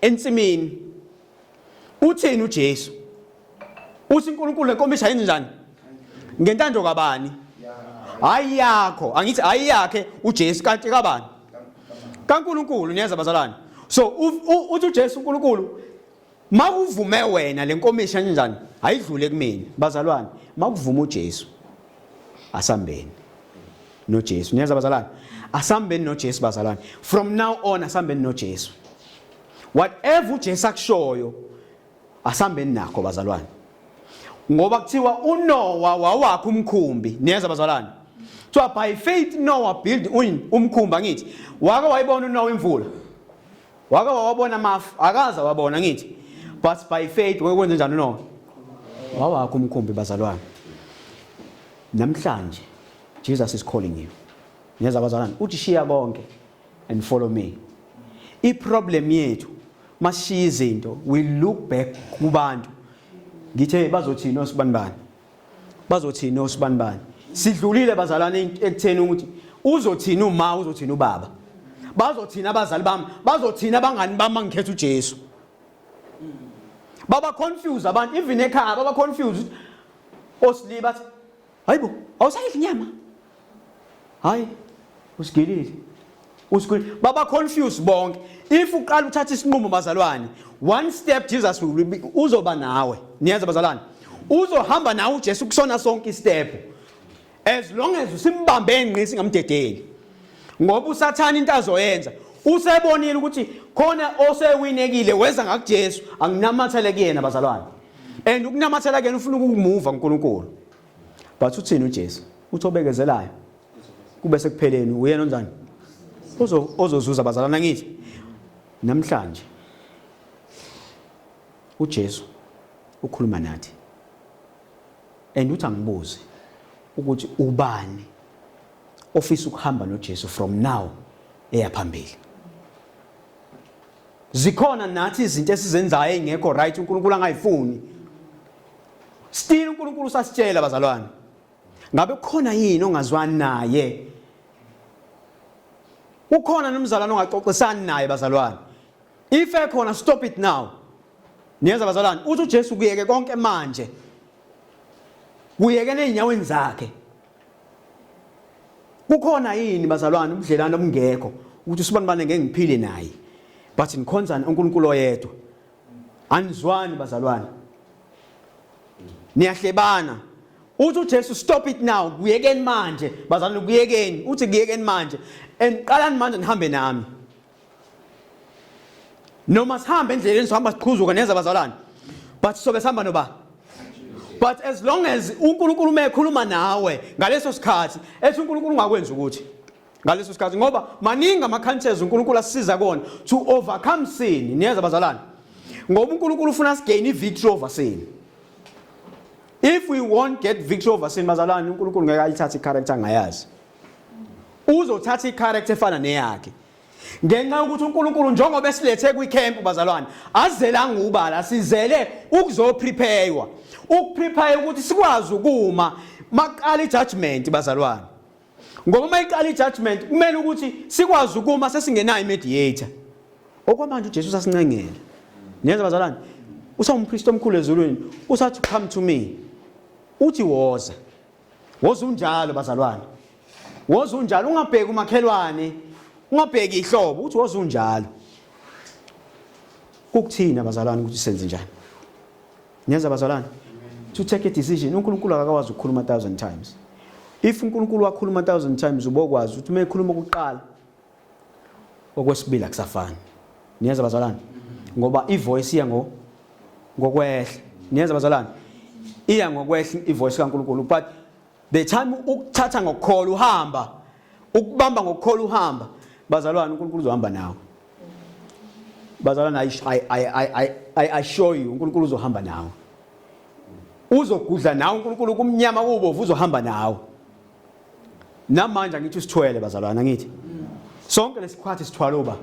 A: ensimini, uthini uJesu? Uthi uNkulunkulu lenkomishi ayenze njani? Ngentando kabani? Hayi yakho, angithi hayi yakhe uJesu, kanti kabani? KaNkulunkulu. Niyeza bazalwane? So uthi uJesu, uNkulunkulu makuvume wena, lenkomishi kanjani ayidlule kumina. Bazalwane, makuvuma uJesu, asambeni noJesu. Niyeza bazalwane? Asambeni noJesu bazalwane. From now on asambeni noJesu. Whatever uJesu akushoyo, asambeni nakho bazalwane, ngoba kuthiwa uNoah wawakha umkhumbi. Niyeza bazalwane? Kuthiwa by faith Noah build umkhumbi, angithi? Wake wayibona uNoah imvula? Wake wawabona amafu? Akaza wabona, ngithi? But by faith wekwenza njani uNoah? Wawakha umkhumbi bazalwane. Namhlanje Jesus is calling you. Niyeza bazalwane? Uthi shiya konke and follow me. I-problem yethu, masishiya izinto, we look back kubantu. Ngithe bazothini osibani bani, bazothini osibani bani. Sidlulile bazalwane ekutheni ukuthi uzothini uma, uzothini ubaba, bazothini abazali bami, bazothini abangani bami mangikhetha uJesu. Baba confused abantu, even ekhaya baba confused. Osili bathi, "Hayibo, awusayidli inyama? Hayi, usigilile, usigilile." Baba confused bonke. If uqala uthatha isinqumo bazalwane, one step, Jesus will be, uzoba nawe. Niyazi bazalwane, uzohamba nawe uJesu kusona sonke istep, as long as usimbambe ngqi, singamdedeli, ngoba uSathana into azoyenza, usebonile ukuthi khona osewinekile weza ngakuJesu, anginamathele kuyena bazalwane. And ukunamathela kuyena, ufuna ukumuva uNkulunkulu. But uthini uJesu? Uthi obekezelayo kube sekupheleni uyena onjani? Ozozuza bazalwana. Ngithi namhlanje uJesu ukhuluma nathi and uthi angibuze ukuthi ubani ofisa ukuhamba noJesu from now eya phambili. Zikhona nathi izinto esizenzayo engekho right, uNkulunkulu angayifuni. Still uNkulunkulu usasitshela bazalwane. Ngabe kukhona yini ongazwani naye? Ukhona nomzalwane ongaxoxisani naye bazalwane? If ekhona, stop it now. Niyenza bazalwane? Uthi uJesu kuyeke konke manje, kuyeke nezinyaweni zakhe. Kukhona yini bazalwane ubudlelwane obungekho ukuthi usibani bane ngeke ngiphile naye, but nikhonzana uNkulunkulu oyedwa, anizwani bazalwane, niyahlebana? Uthi uJesu stop it now, kuyekeni manje bazalwane, kuyekeni. Uthi kuyekeni manje and qalani manje nihambe nami. Noma sihambe endleleni, sihamba siqhuzuka neza bazalwane, but sobe sihamba noba. But as long as uNkulunkulu mekhuluma nawe ngaleso sikhathi, ethi uNkulunkulu ungakwenza ukuthi ngaleso sikhathi, ngoba maningi ama-counters uNkulunkulu asisiza kona to overcome sin. Niyeza bazalwane? Ngoba uNkulunkulu ufuna sigain i-victory over sin. If we won't get victory over sin bazalwane, uNkulunkulu ngeke ayithathe i-character angayazi, uzothatha i-character efana neyakhe, ngenxa yokuthi uNkulunkulu njengoba esilethe kwicamp bazalwane, azelanga ubala, sizele ukuzoprepare, ukuprepare ukuthi sikwazi ukuma maqala ijudgment bazalwane, ngoba uma iqala ijudgment kumele ukuthi sikwazi ukuma sesingenayo imediator. Okwamanje uJesu usasincengela. Niyenza bazalwane? Usawumpriest omkhulu ezulwini, usathi, "Come to me." Uthi woza, woza unjalo bazalwane, woza unjalo, ungabheki umakhelwane, ungabheki ihlobo, uthi woza unjalo. Kukuthina bazalwane ukuthi senze njani. Niyenza bazalwane? To take a decision. UNkulunkulu akakwazi ukukhuluma 1000 times. If uNkulunkulu wakhuluma 1000 times, ubokwazi ukuthi uma ekhuluma okokuqala, okwesibili akusafani. Niyenza bazalwane? Ngoba ivoice iya ngokwehla. Niyeza bazalwane, iya ngokwehla ivoice kaNkulunkulu, but the time ukuthatha ngokukholwa uhamba, ukubamba ngokukholwa uhamba, bazalwane, uNkulunkulu uzohamba nawe. Bazalwane, I assure you, uNkulunkulu uzohamba nawe, uzogudla nawe uNkulunkulu, kumnyama kubovu uzohamba nawe. Namanje angithi usithwele bazalwane, angithi sonke lesikhwathi sithwala uba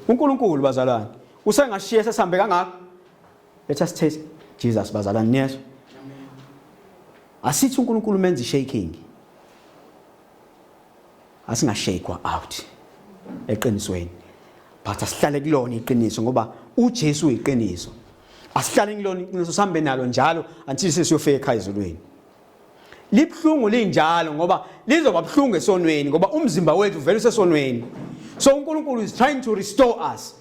A: uNkulunkulu bazalwane, usengashiya sesihambe kangaka. Let us taste Jesus bazalwane, niyezwa? Asithi uNkulunkulu menza shaking, asingashakwa out eqinisweni, but asihlale kulona iqiniso ngoba uJesu uyiqiniso. Asihlale kulona iqiniso, sihambe nalo njalo until sesiyofika ekhaya ezulwini. Libhlungu linjalo ngoba lizoba buhlungu esonweni, ngoba umzimba wethu vele usesonweni. So uNkulunkulu is trying to restore us.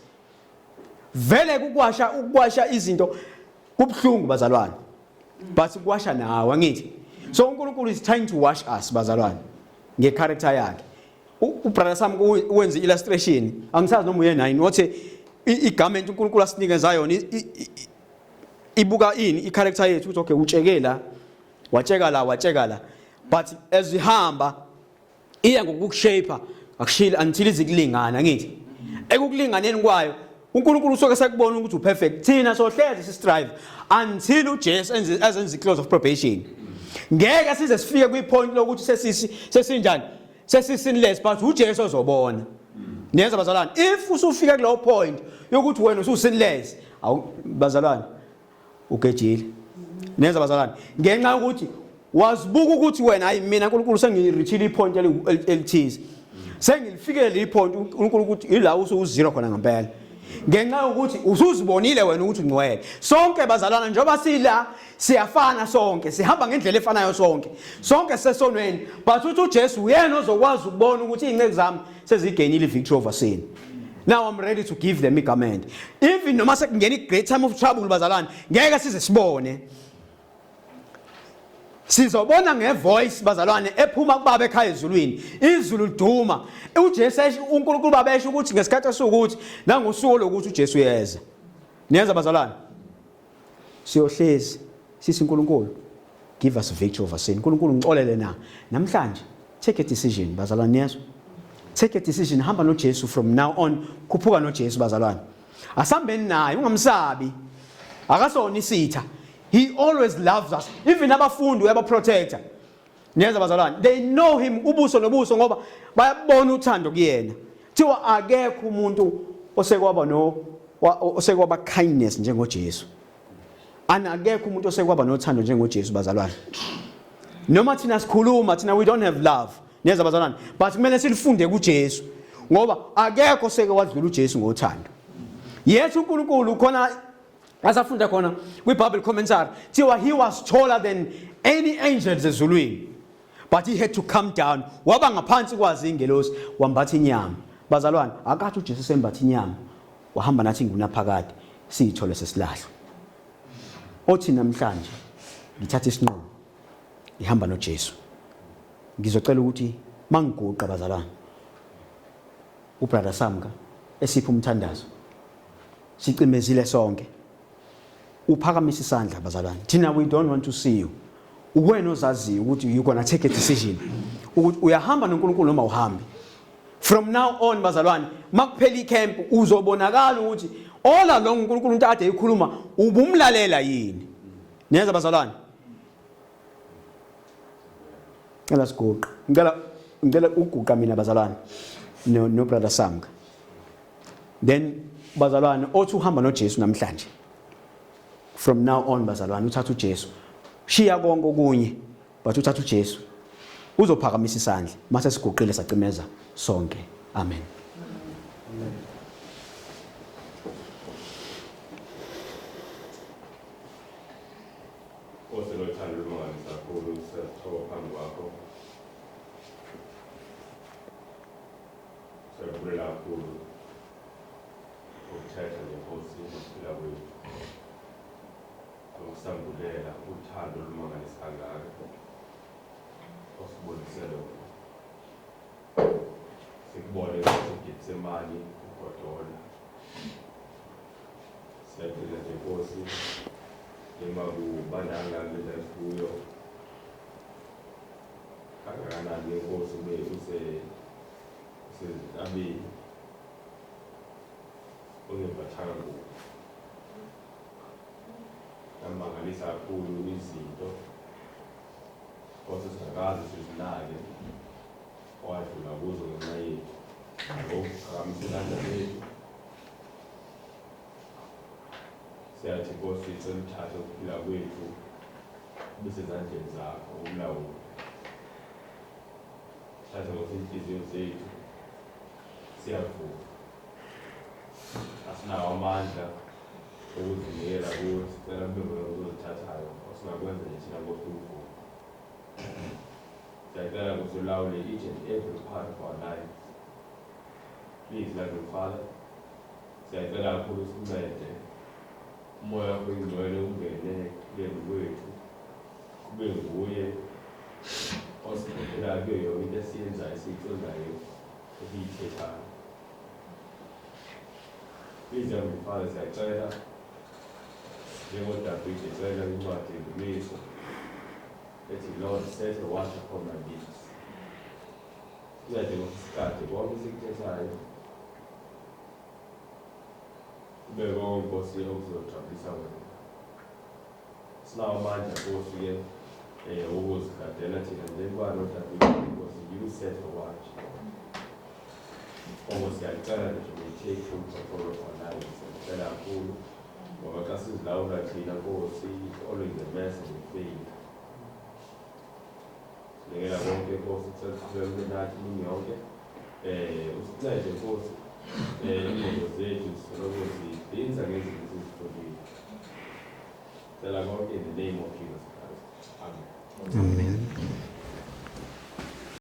A: Vele kukwasha, ukukwasha izinto kubhlungu bazalwane, but kuwasha nawe, angithi? So uNkulunkulu is trying to wash us bazalwane ngecharacter yakhe. Ubrother Sam wenza illustration, angisazi noma uyena yini, wathi igarment uNkulunkulu asinikeza yona ibuka ini, icharacter yethu, ukuthi okay, utsheke la, watsheka la, watsheka la, but as ihamba iya ngokukushape, akushili until izikulingana, angithi? Ekukulinganeni kwayo uNkulunkulu usuke sekubona ukuthi uperfect. Thina sohlezi sistrive until uJesu enze azenze close of probation. Ngeke size sifike kwipoint lokuthi sesisi sesinjani, sesisinless, but uJesu ozobona. Niyeza bazalwane, if usufika kulowo point yokuthi wena ususinless, awu bazalwane, ugejile. Niyeza bazalwane, ngenxa yokuthi wazibuka ukuthi wena, hayi mina uNkulunkulu sengirichile ipoint elithize, sengilifikele ipoint uNkulunkulu ukuthi ila usuwuzero khona ngempela, ngenxa yokuthi usuzibonile wena ukuthi ungcwele. Sonke bazalwana, njengoba sila siyafana sonke, sihamba ngendlela efanayo sonke, sonke sisesonweni, but uthi uJesu uyena ozokwazi ukubona ukuthi izinceku zami sezigainile victory over sin, now I'm ready to give them igarment. Even noma sekungena i-great time of trouble bazalwane, ngeke size sibone, sizobona ngevoice bazalwane ephuma kubaba ekhaya ezulwini, izulu liduma, uJesu uNkulunkulu baba esho ukuthi ngesikhathi esukuthi nangosuku lokuthi uJesu uyeza. Niyenza bazalwane, siyohlezi sisi uNkulunkulu give us victory over sin, uNkulunkulu ngixolele na namhlanje. Take a decision bazalwane, niyezwa? Take a decision, hamba noJesu from now on, khuphuka noJesu bazalwane, asambeni naye, ungamsabi, akasona isitha. He always loves us. Even abafundi uyabaprotecta. Niyeza bazalwane, they know him ubuso nobuso ngoba bayabona uthando kuyena. Thiwa akekho umuntu osekwaba no osekwaba kindness njengoJesu. Anakekho umuntu osekwaba nothando njengoJesu bazalwane. Noma thina sikhuluma, thina we don't have love. Niyeza bazalwane, but kumele silifunde kuJesu ngoba akekho seke wadlula uJesu ngothando. Yethu uNkulunkulu khona asafunda khona kwi-Bible commentary, thiwa he was taller than any angels ezulwini, but he had to come down, waba ngaphansi kwazi ingelosi, wambatha inyama. Bazalwane, akathi uJesu sembatha inyama wahamba nathi ngunaphakade, siyithole sesilahlwa. Othi namhlanje ngithatha isinqumo, ngihamba noJesu, ngizocela ukuthi mangiguqa bazalwane, ubrother Samka esipha umthandazo, sicimezile sonke, uphakamisa isandla bazalwane. Thina we don't want to see you, uwena ozaziyo ukuthi you gonna take a decision ukuthi uyahamba noNkulunkulu noma uhambi. From now on bazalwane, makuphela icamp uzobonakala ukuthi all along uNkulunkulu into ade ekhuluma ubumlalela yini. Niyeza bazalwane, ngicela siguqe, ngicela uguqa mina bazalwane no brother Samka. Then bazalwane, othi uhamba noJesu namhlanje, from now on bazalwane, uthatha uJesu, shiya konke okunye, but uthatha uJesu, uzophakamisa isandla mase siguqile sacimeza sonke. Amen, amen.
C: Nkosi nothando olumangalisa kakhulu, siyazithoba phambi kwakho. Siyabulela kakhulu ngokuthetha ngenkosi nokuphila kwethu, nokusambulela uthando olumangalisa kangaka osibonise lona. Sikubone eGetsemane ugodola. Siyacela nje Nkosi Noma kubanda kangaka kule ndawo esikuyo, kangakanani Nkosi ube usezintabeni ongembathanga ngubo. Yamangalisa kakhulu izinto Nkosi singakaze sizinake owadlula kuzo ngenxa yethu. Ngokuphakamisa izandla zethu siyathi Nkosi sicela uthathe ukuphila kwethu kube sezandleni zakho ukulawule. Thatha Nkosi inhliziyo zethu, siyavuma asinawo amandla okuzinikela kuwe, sicela kube nguwe ozozithathayo, osingakwenza nje thina Nkosi ukuvuma. Siyacela Nkosi ulawule each and every part of our lives. Please, loving Father, siyacela kakhulu usincede, umoya wakho oyingcwele ungene ekuphileni kwethu, kube nguye osikhokhelayo kuyo yonke into esiyenzayo, esiyicingayo, esiyithethayo. Please, Heavenly Father, siyacela njengoDavide ecela incwadi yendumiso ethi, Lord, set a watch upon my lips. Sincede Nkosi sikade konke esikuthethayo kube konke Nkosi okuzojabulisa wena. Sinawo amandla Nkosi-ke ukuzigadela thina njengoba noDavide, Nkosi, you set a watch. Oh, siyacela nje we take full control of our lives. Siyacela kakhulu ngoba xa sizilawula thina Nkosi, it's always a mess and we fail. Sinikela konke Nkosi, sicela uqhubeke ube nathi imini yonke. Usincede Nkosi, ingqondo zethu zisoloko zidinza ngezinto esizifundile. Cela konke in the name of Jesus Christ. Amen.
A: Amen.